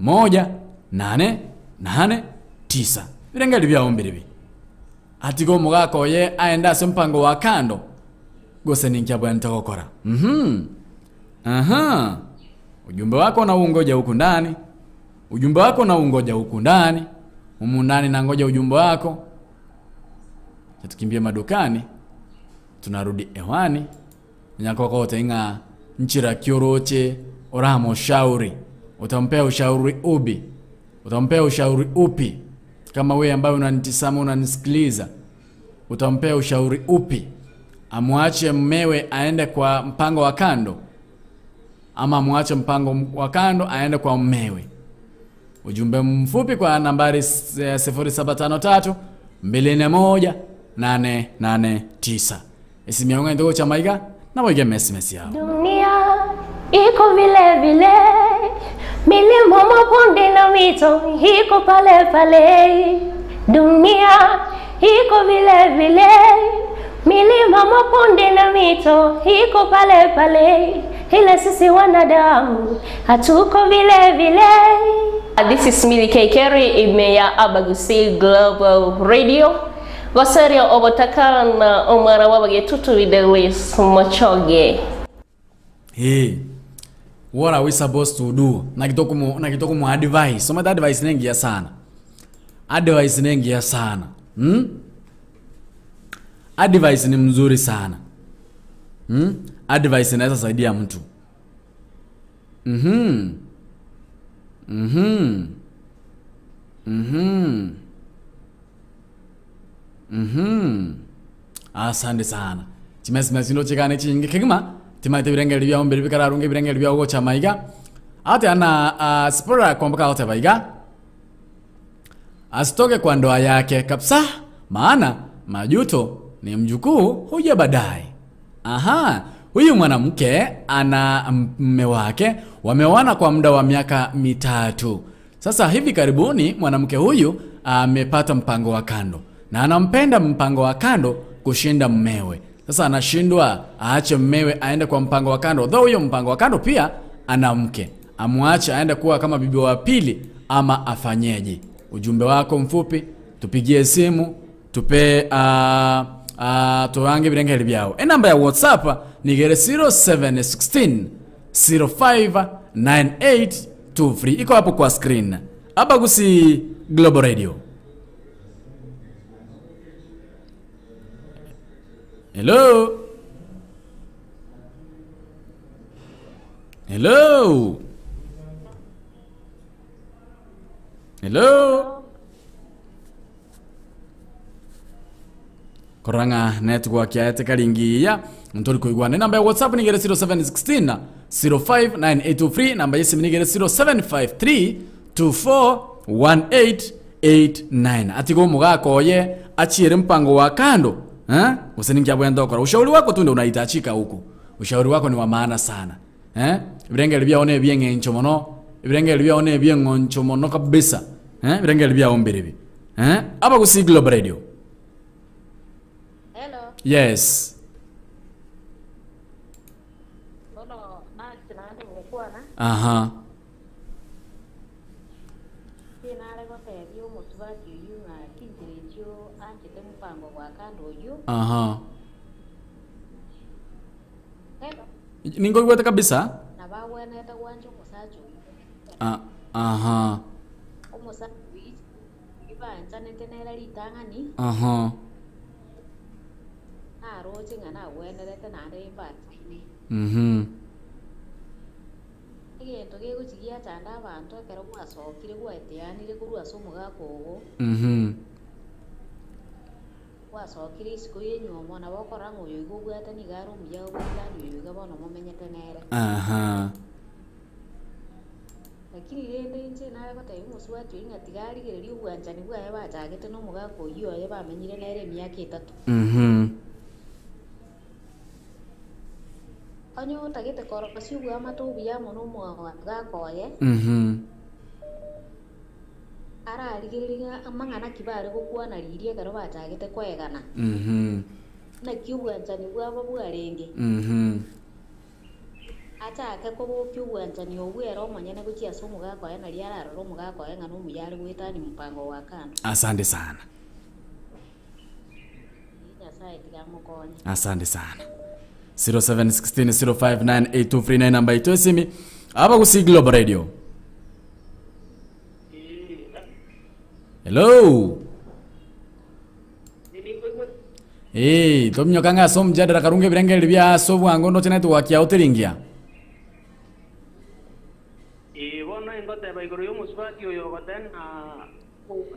1889. Birengeli byaombire bi atigo mugako ye aenda ase mpango wa kando gose ninkia bwana nitakokora. Aha. Ujumbe wako na ungoja huku ndani. Ujumbe wako na ungoja huku ndani. Humu ndani na ngoja ujumbe wako. Tukimbie madukani. Tunarudi hewani. Nyakokote inga nchira kyoroche oramo shauri. Utampea ushauri ubi? Utampea ushauri upi? Kama wewe ambaye unanitazama unanisikiliza, utampea ushauri upi? Amwache mmewe aende kwa mpango wa kando, ama amwache mpango wa kando aende kwa mmewe? Ujumbe mfupi kwa nambari 0753 241 889. Isimionga ndogo cha maiga na wige mesi yao. Dunia iko vile vile, milima mabonde na mito iko pale pale. Dunia iko vile vile, milima mabonde na mito iko pale pale, ila sisi wanadamu hatuko vile vile. This is Millie K. Kerry, imeya Abagusi Global Radio. Goserio obotaka na omara wabagetutu videlis mochoge. Hey, what are we supposed to do? Na kitoko mu advice. Soma advice nengi ya sana. Advice nengi ya sana. Advice ni mzuri sana. Advice inaweza saidia mtu. Asante sana. Chimesi ndo chikane chingi kigima. Timaite birengeli bya ombere bikararunge birengeli bya ogocha maiga. Ate ana Spora Kwamboka ote baiga. Asitoke kwa ndoa yake kabisa, maana majuto ni mjukuu huja baadaye. Aha, huyu mwanamke ana mume wake, wameoana kwa muda wa miaka 3. Sasa hivi karibuni mwanamke huyu amepata mpango wa kando na anampenda mpango wa kando kushinda mmewe. Sasa anashindwa aache mmewe aende kwa mpango wa kando, though huyo mpango wa kando pia ana mke. Amwache aende kuwa kama bibi wa pili ama afanyeje? Ujumbe wako mfupi, tupigie simu, tupe tuange birengeli byao. E namba ya WhatsApp ni 0716 05 9823. Iko hapo kwa screen. Abagusi Global Radio. Hello. Hello. Hello. Koranga network ya tekaringiya ntori kuigwana. Namba ya WhatsApp ni 0716 059823, namba yesimu ni 0753 241889. Atigo mugako ye achiere mpango wa kando. Usiningia bwenda okora. Ushauri wako tu ndio unahitajika huku. Ushauri wako ni wa maana sana. Ibirengeli byaone byeng'encho mono. Ibirengeli byaone byeng'oncho mono kabisa. Ibirengeli byaombere bi. Abagusi Global Radio. Hello. Yes. Aha. Aha. Ningo igwete kabisa. Ah, aha. Omosacha oyio banchanete nere ritang'ani. Aha. Naroche ng'a nagwenerete naende mbanchaine. Mhm. Egento gegochia giachanda abanto ekero gwasokire gwaeteanire korwa ase omogaka ogo. Mhm. Gwasokire isiko y'enyiomo, nabo okorora ng'a oyo iga obwate nigo are omuya goetania oyo iga bono momenyete nere. Aha. Lakini rende inche nare gotebia omosubati oyio ng'a tiga arigererie obwanchani bwaye bachagete nomogaka oyio oye bamenyire nere emiaka etato. Mhm. Onye otagete korosia oboamate obuya amo nomogaka oye, Mhm. ararigererie ng'a amang'ana ki bare gokwana riria ekero bachagete koegana, Mhm. naki obwanchani bwabo bwarenge. Mhm. Achake kobokia obwanchani obwo ere omonyene gochia ase omogaka oye, nario ararore omogaka oye ng'a nomuya are goetania omopango ogo akando. Asante sana. Ee, Nyasae tiga amokonye. Asante sana. 0716059839 namba ito esimi abagusi Global Radio. Hello. Ee, tominyoka ng'a ase omojadara karunga ebirengererio bia ase obwango ndoche network yao teri ngiya. Ee, bono ingoteba igoro y'omosubati oyo ogoteba ng'a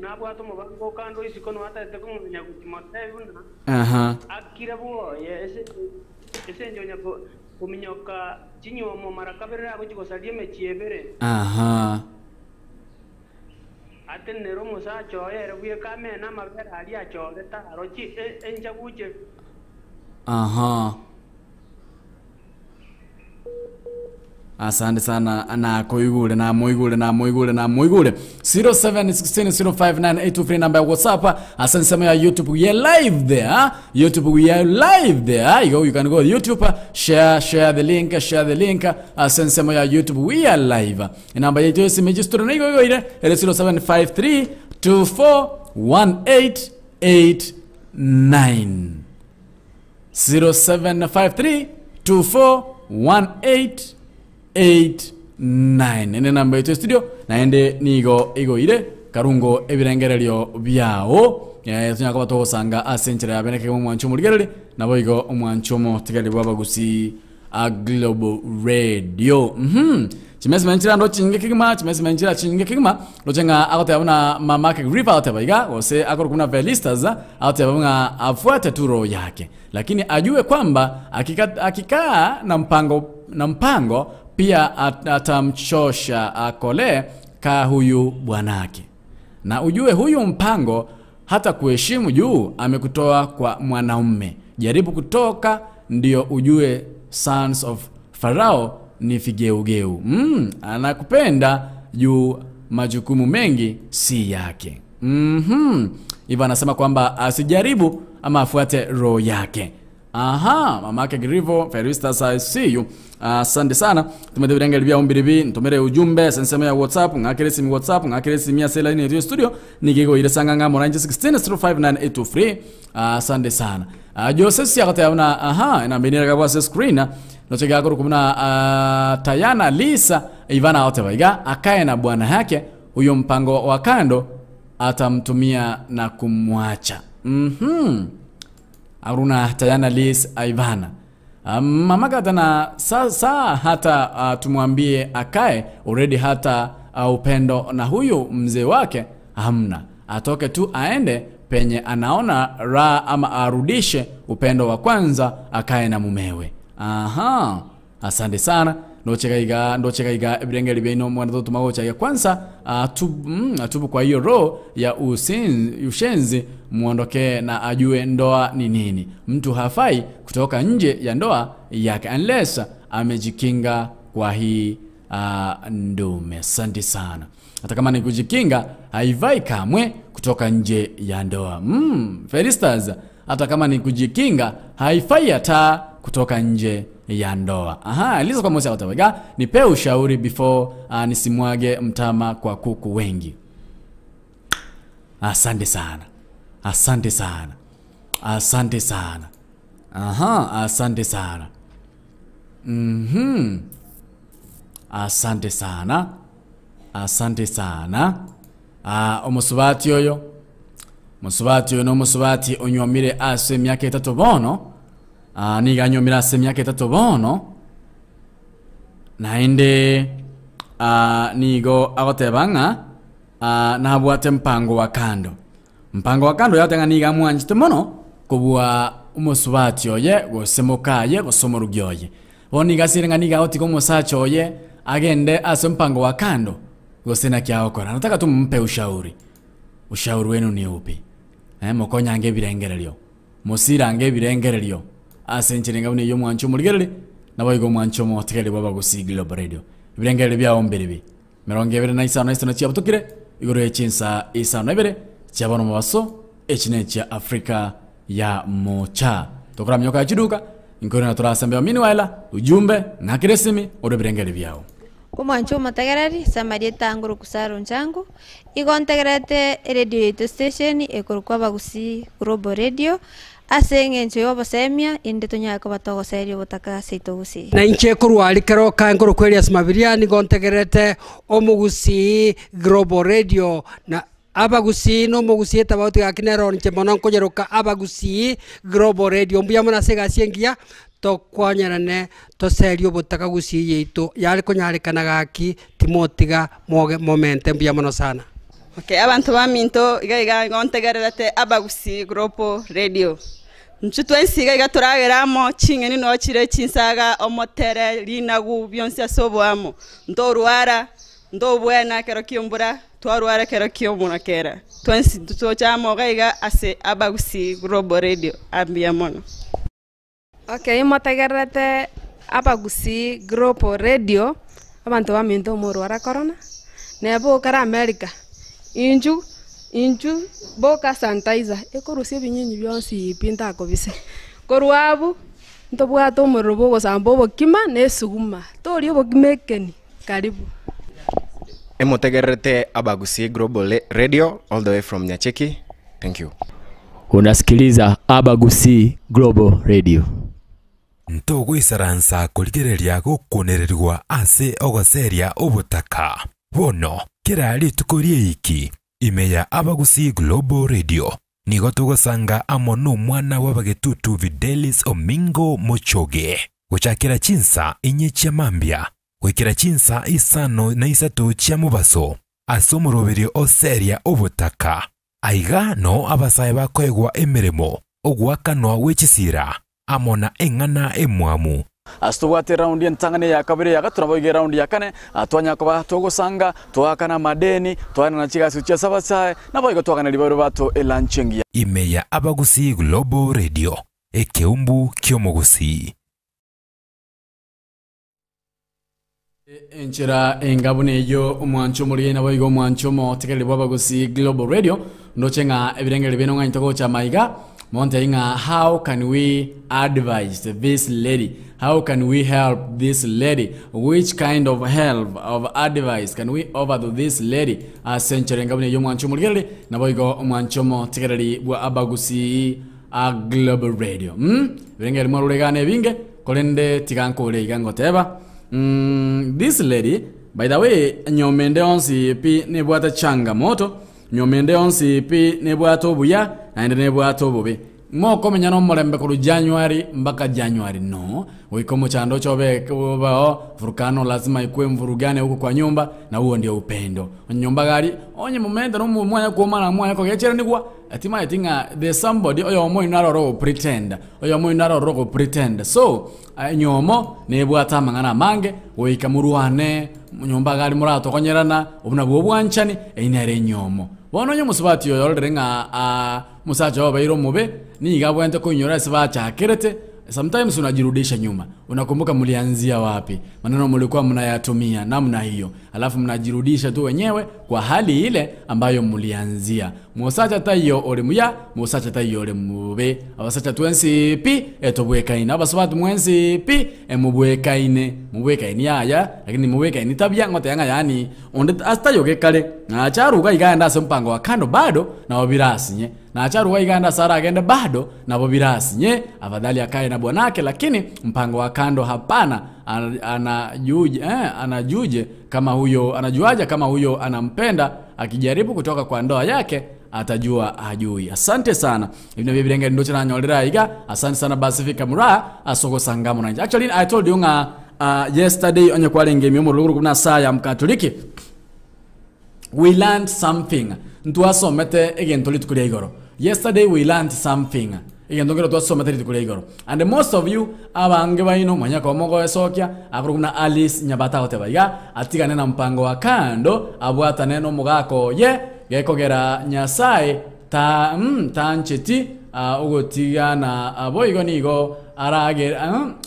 nabwate omobango o kando isiko noatagete kong'anya gochia motebi buna Aha. akire bwoye ase ase engencho onya kominyoka chinywomo mara kabere agochia gosaria emechie ebere. Aha. Atenenere omosacha oye ere bweka amene amabere aria achorete arochie enchaguche. Aha. Asante sana nakoigure namoigure namoigure namoigure 0716059823 namba ya whatsapp ase ensemo ya youtube we are live there youtube we are live there you, go, you can go youtube share share the link share the link ase ensemo ya youtube we are live Enamba yaito y'esimi echistore nigo igoire ere 0753 241889. 0753 241889 ene namba yaito studio naende nigo igoire karungo ebirengererio biao eh, tonyara koba togosanga ase enchera ya bene kegima omwancho omorigereri nabo igo omwancho omotigari bw'abagusii a Global Radio. Mhm. Chimesime nchira ndo chinge kegima, chimesime nchira chinge kegima. Roche ng'a agoteba buna mama ke Grifa agoteba iga gose akorokwa buna Felistas agoteba ng'a afuate tu roho yake. Lakini ajue kwamba akika, akikaa na mpango na mpango pia at, atamchosha akole ka huyu bwanake. Na ujue huyu mpango hata kuheshimu juu amekutoa kwa mwanaume. Jaribu kutoka ndio ujue sons of Farao ni vigeugeu. Anakupenda juu majukumu mengi si yake. Hivyo anasema kwamba asijaribu ama afuate roho yake. Aha, mamake Grivo, Felistas, I see you. Asante sana. Tumete birengeri bya umbiribi, ntumere ujumbe sensemo ya WhatsApp, ng'akere simu WhatsApp, ng'akere simu ya sela ine studio, nikigo ile sanga ng'a morange 16 059823. Asante sana. Joseph siakote una aha, ina mbinira kabwa se screen. Nochega akuru kumuna Tayana Lisa Ivana Otebaiga akae na bwana yake huyo mpango wa kando atamtumia na kumwacha. Aruna Tayana Liz Ivana. Mama katana sasa hata tumwambie akae already hata upendo na huyu mzee wake hamna. Atoke tu aende penye anaona raha ama arudishe upendo wa kwanza akae na mumewe. Aha. Asante sana. Ndochekaiga ndochekaiga ebirengeri bino mwana toto magocha kwanza atubu kwa hiyo roho ya ushenzi muondokee na ajue ndoa ni nini. Mtu hafai kutoka nje ya ndoa yake unless amejikinga kwa hii ndume. Asante sana. Hata kama ni kujikinga haifai kamwe kutoka nje ya ndoa. Felistas, hata kama ni kujikinga haifai hata kutoka nje ya ndoa. Aha, Eliza kwa Mosi akatawega, nipe ushauri before nisimwage mtama kwa kuku wengi. Asante sana. Asante sana. Asante sana. Aha, asante sana. Asante sana. Asante sana. Ah, omosubati oyo mosubati oyo nomosubati onywomire ase emiaka etato bono ah, niga anywomire ase emiaka etato bono naende ah, nigo agoteba ng'a ah, nabwate mpango wa kando mpango wa kando yateba ng'a niga amwanchete mono kobua omosubati oye gose mokaye gose omorugi oye Bono nigo asire ng'a nigo agotiga omosacha oye agende ase ompango wa kando, gose naki agokora. Nataka tu mumpe ushauri. Ushauri wenu ni upi? Eh, mokonyange ebirengererio, mosirange ebirengererio ase enchera enga buna eyio omwanche omorigererie, naboigo omwanche omotigereria bw'Abagusii Global Radio. Ebirengererio biao mbiribi. Emerongo ebere na isano na isano chiabutokire igoro ye chinsa isano na ibere chia bono mobaso, echi nechia Afrika ya Mocha. Tokoraminyoka chiduka, nkoirana torasembe meanwhile, ujumbe, ng'akere esimi, orwe ebirengeri biao. Omwancho omotegereri, ase amarieta angoro Kusaro Nchangu, igo ntegererete eredio yaito station ekorokwa Abagusii Global Radio, Ase engencho y'obosemia, inde tonyare koba togoseria obotaka ase aito gusii. Na inche korwa aria keroka nkorokwa Elias Mabiria nigo ntegererete Omogusii Global Radio na Abagusii na Omogusii etabauti gaki nero inche mono nkonyeroka Abagusii Global Radio. Mbuya mono ase egasi engiya tokwanyerane toserie obotaka gusii yaito yare konyarekana gaki timotiga moge momente mbuya mono sana. Okay, abanto baminto iga iga igo ntegererete Abagusii Global Radio. Intwe twensi iga iga toragere amo, ching'eni noo chire chinsaga, omotere, rinagu, bionsi ase oboamo. Ntorwara, ntobwena ekero kia embura, twarwara ekero kia omorakera. Twensi intwe tocha amo iga iga ase Abagusii Global Radio. Mbuya mono. Okay, motegererete Abagusii Global Radio, abanto baminto omorware korona, neba okare America, inchu inchu boka sanitizer, ekorusia ebinyinyi bionsi pi ntakobise. Korwa abwo, ntobwate omorero bwa ogosamba obokima na esuguma, toria obokima ekeni, karibu. Emotegererete Abagusii Global Radio all the way from Nyacheki. Thank you. Unasikiliza Abagusii Global Radio. Ntogoisaransa korigereria gokunererigwa ase ogoseria obotaka. Bono, kera rituko ri'eiki, ime ya Abagusii Global Radio, nigo togosanga amo nomwana bw'abagetutu Fidelis Omingo Mochoge, gochakera chinsa inye chia mambia goikera chinsa isano na isato chia mobaso, ase omoroberio o Seria obotaka. Aiga nao abasae bakoegwa emeremo, ogoakanwa gwe chisira, amo na eng'ana emwamu. Ase tobwate eraundi entang'ani, eya kabere, eya gatato, naboigo eraundi ya kane, twanyara koba togosanga, twaakana amadeni, twaenana chigasi gochia ase abasae, naboigo twaganeria bairwe bato elanchi engiya. Ime ya Abagusii Global Radio, ekeumbu ki'omogusii. Enchera enga buna eyio omwancho omorigia naboigo omwancho omotegereri bw'Abagusii Global Radio ndoche ng'a ebirengererio biaino ng'a intwe gocha maiga montebi ng'a how can we advise this lady how can we help this lady which kind of help of advice can we offer to this lady ase enchera enga buna eyio omwancho omorigereri naboigo omwancho omotegereri bwa Abagusii Global Radio mm ebirengererio mwarure igaa na ebinge korende tiga nkore iga ngoteba Mm, this lady, by the way, nyoma ende yonsi pi nebwate changamoto, nyoma ende yonsi pi nebwate obuya, naende nebwate obobe. Mokomenya nomorembe korwa January mpaka January no, goika omochando oche obe obeo, vurukano lazima ikue mvurugane huko kwa nyumba, na huo ndio upendo. Nyomba gari, onye momenta nomo mwanya kuomana mwanya kogecheranigwa, Timaeti ng'a there's somebody oyomo oino aroro ogopretend, oyomo oino aroro ogopretend. So, enyomo nebwate amang'ana amange, goika morwane, nyomba iga aria moratokonyerana, obwo nabwo obwanchani, eyio nere enyomo. Bono onye omosubati oyo ororire ng'a omosacha oye obeire omobe, nigo abwenerete koinyora ase bachakerete, Sometimes unajirudisha nyuma, unakumbuka mlianzia wapi, maneno mlikuwa mnayatumia namna hiyo, alafu mnajirudisha tu wenyewe kwa hali ile ambayo mlianzia. Mosacha taiyo ore muya, mosacha taiyo ore mobe. Abasacha twensi pi etobwekaine, abasubati mwensi pi emobwekaine, mobwekaini yaya, lakini mobwekaini tabia ngoteba ng'a yaani onde ase tayoge kare, nacha aruga iga aende ase ompango wa kando bado nabo birasinye. Nacharuwa iganda sara agende bado nabo birasinye afadhali akae na bwanake, lakini mpango wa kando hapana. Anajuje, anajuje kama huyo anajuaje kama huyo anampenda? Akijaribu kutoka kwa ndoa yake atajua hajui. Asante sana. Ibyo bibirenge ndo chananyorera iga. Asante sana Pacific Mura asoko sangamo nanje. Actually I told you nga yesterday onye kwalenge myomo ruguru kuna saa ya mkatoliki. We learned something. Ntwasomete egento litukulia igoro. Yesterday we learned something. Egento ngero twasomete litukulia igoro. And most of you abange baino mwanya kwa mogo esokia akuruguna Alice Nyabata otebaiga atigane na mpango wa kando abwata neno mugako ye gekogera Nyasaye ta tancheti ugotigana aboigo nigo aragere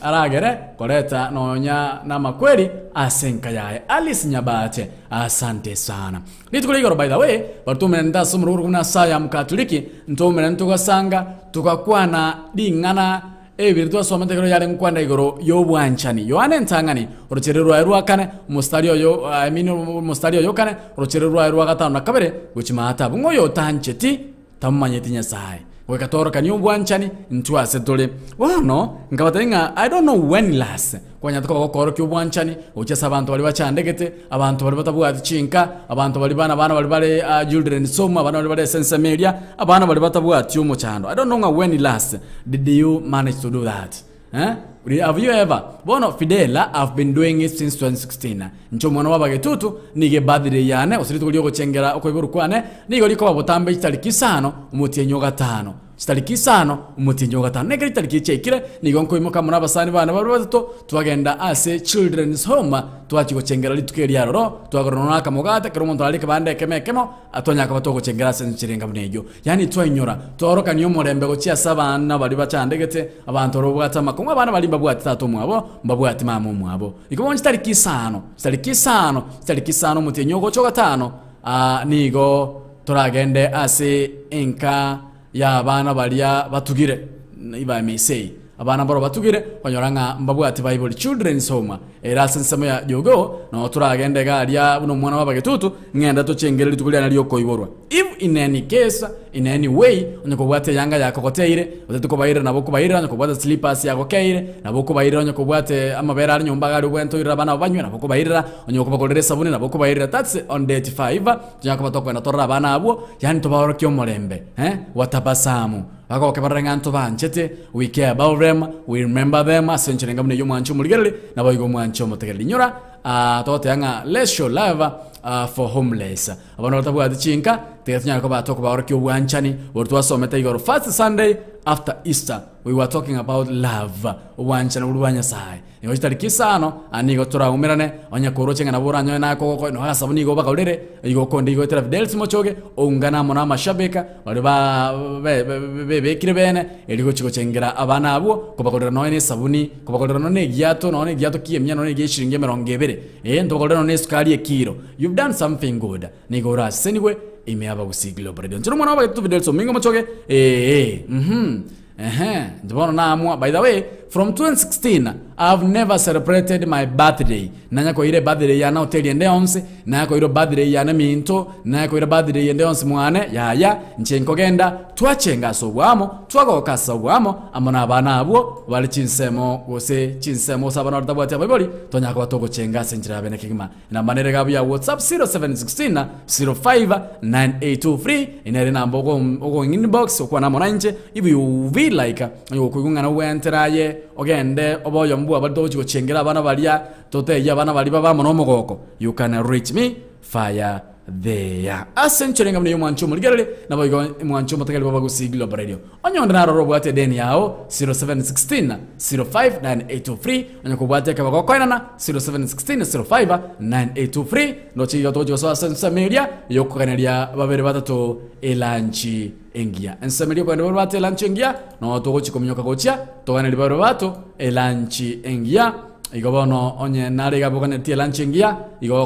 aragere koleta nonya na makweli asenka yae. Alice Nyabate, asante sana. Nitukuligoro by the way batumene ndasomururu kuna saya mkatoliki ntumene ntugasanga tukakwana dingana ebiri twasomete kero yare nkwanda igoro yobwanchani. Yohane ntangani uruchererwa rwakane mustari oyo I mean mustari oyo kane uruchererwa rwa gatano na kabere guchimata bungo tancheti tamumanyeti Nyasaye wekatoroka ni obwanchani ntwase tole bono nkabatenga I don't know when last kwanya tukabakoro ki obwanchani uchesa abantu bali bachandegete abantu bali batabwati chinka abantu bali bana bana bali bale children soma abana bali bale sense media abana bali batabwati omuchando. I don't know when last did you manage to do that. Have you ever? Bono Fidela, I've been doing it since 2016. Ncho mwana wabagetutu nige birthday yane usiritu kulio kuchengera okoiburu kwane nigo liko babotambe chitariki isano umutienyo gatano. Chitariki isano umutienyo gatano. Nege chitariki chekire nigo nkoimoka muna abasani bana bari batatu twagenda ase children's home twachigochengera lituke lyaroro twagorona akamugate kero omonto arike bande kemekemo atonyaka batogochengera ase nchirenga bunejo. Yani twainyora tworoka niyo murembe gochia sabana bari bachandegete abantu robwata makongo abana bari mbabwati tata mwabo mbabwati mama mwabo. Ikobon chitariki isano chitariki isano chitariki isano mutienyo gocho gatano nigo toragende ase enka ya abana baria batugire iba may say abana baro batugire banyoranga mbabwati Bible children's home era sensemo ya jogo no turagende garia buno mwana wabagetutu ngenda tochengere litukulia nalyo koiborwa. If in any case in any way onyokobwate yanga yakokoteire otetukobaire nabo kubaire onyokobwate slippers yakokeire nabo kubaire onyokobwate amabera ari nyomba gari bwento ira bana banywe nabo kubairira onyokobakorere sabuni nabo kubairira. That's on date 5 nyakobatokwa na torra abana abo yani tobaorokyo mulembe watabasamu bako kebarenga nto banchete. We care about them, we remember them. Asencherenga mune yo mwancho muligerere nabo igo mwancho mutegerere nyora toteanga let's show love for homeless abana batabwati chinka tegatunya ko batoko baorokyo bwanchani bortwasomete igoro first Sunday after Easter we were talking about love obwanchani bwa Nyasaye nigo chitariki isano anigo turaumirane onya koroche ngana boranyo na koko no hasabu nigo bakaurere igo konde igo tera Fidel Simochoge ungana mona amashabeka bari ba bekire bene erigo chiko chengera abana abo kobakorera no ne sabuni kobakorera no ne giato no ne giato kiemya no ne gishiringe 20 ndokorera no ne sukari ekiro. You've done something good nigo rasenigwe imeaba gusiglo Radio nchiro mwana wabagetu Fidel Somingo Mochoge ndibona naamua. By the way, from 2016 I've never celebrated my birthday. Nanya ire birthday yana hoteli ende onse, nanya ire birthday yana minto, nanya ire birthday ende onse mwane yaya nchenkogenda twachenga sobwamo twagoka sobwamo amona abana abo bali chinsemo gose chinsemo sabana batabwati abibori tonyaka batogochenga senjira bene kigima. Namba nere gabu ya WhatsApp 0716 059823 inere namba ogo inbox okwa na monanje if you feel like okugungana wenteraye ogende oboyo mbu abadoji gochengera abana baria toteya abana bari baba mono mogoko. You can reach me fire there. Asencherenga mune mwancho muligerere nabo igo mwancho mutegere baba gusigilo radio onyonde naroro bwate deni yao 0716 059823 onyokobwate kabagokoinana 0716 059823 no chiyo tojo so sensamelia yokokaneria babere batatu elanchi engia ensamelia kwende bate elanchi engia no togochikomnyoka gochia toganeri babere bato elanchi engia igo bono onye narega boganetie elanchi engia igo.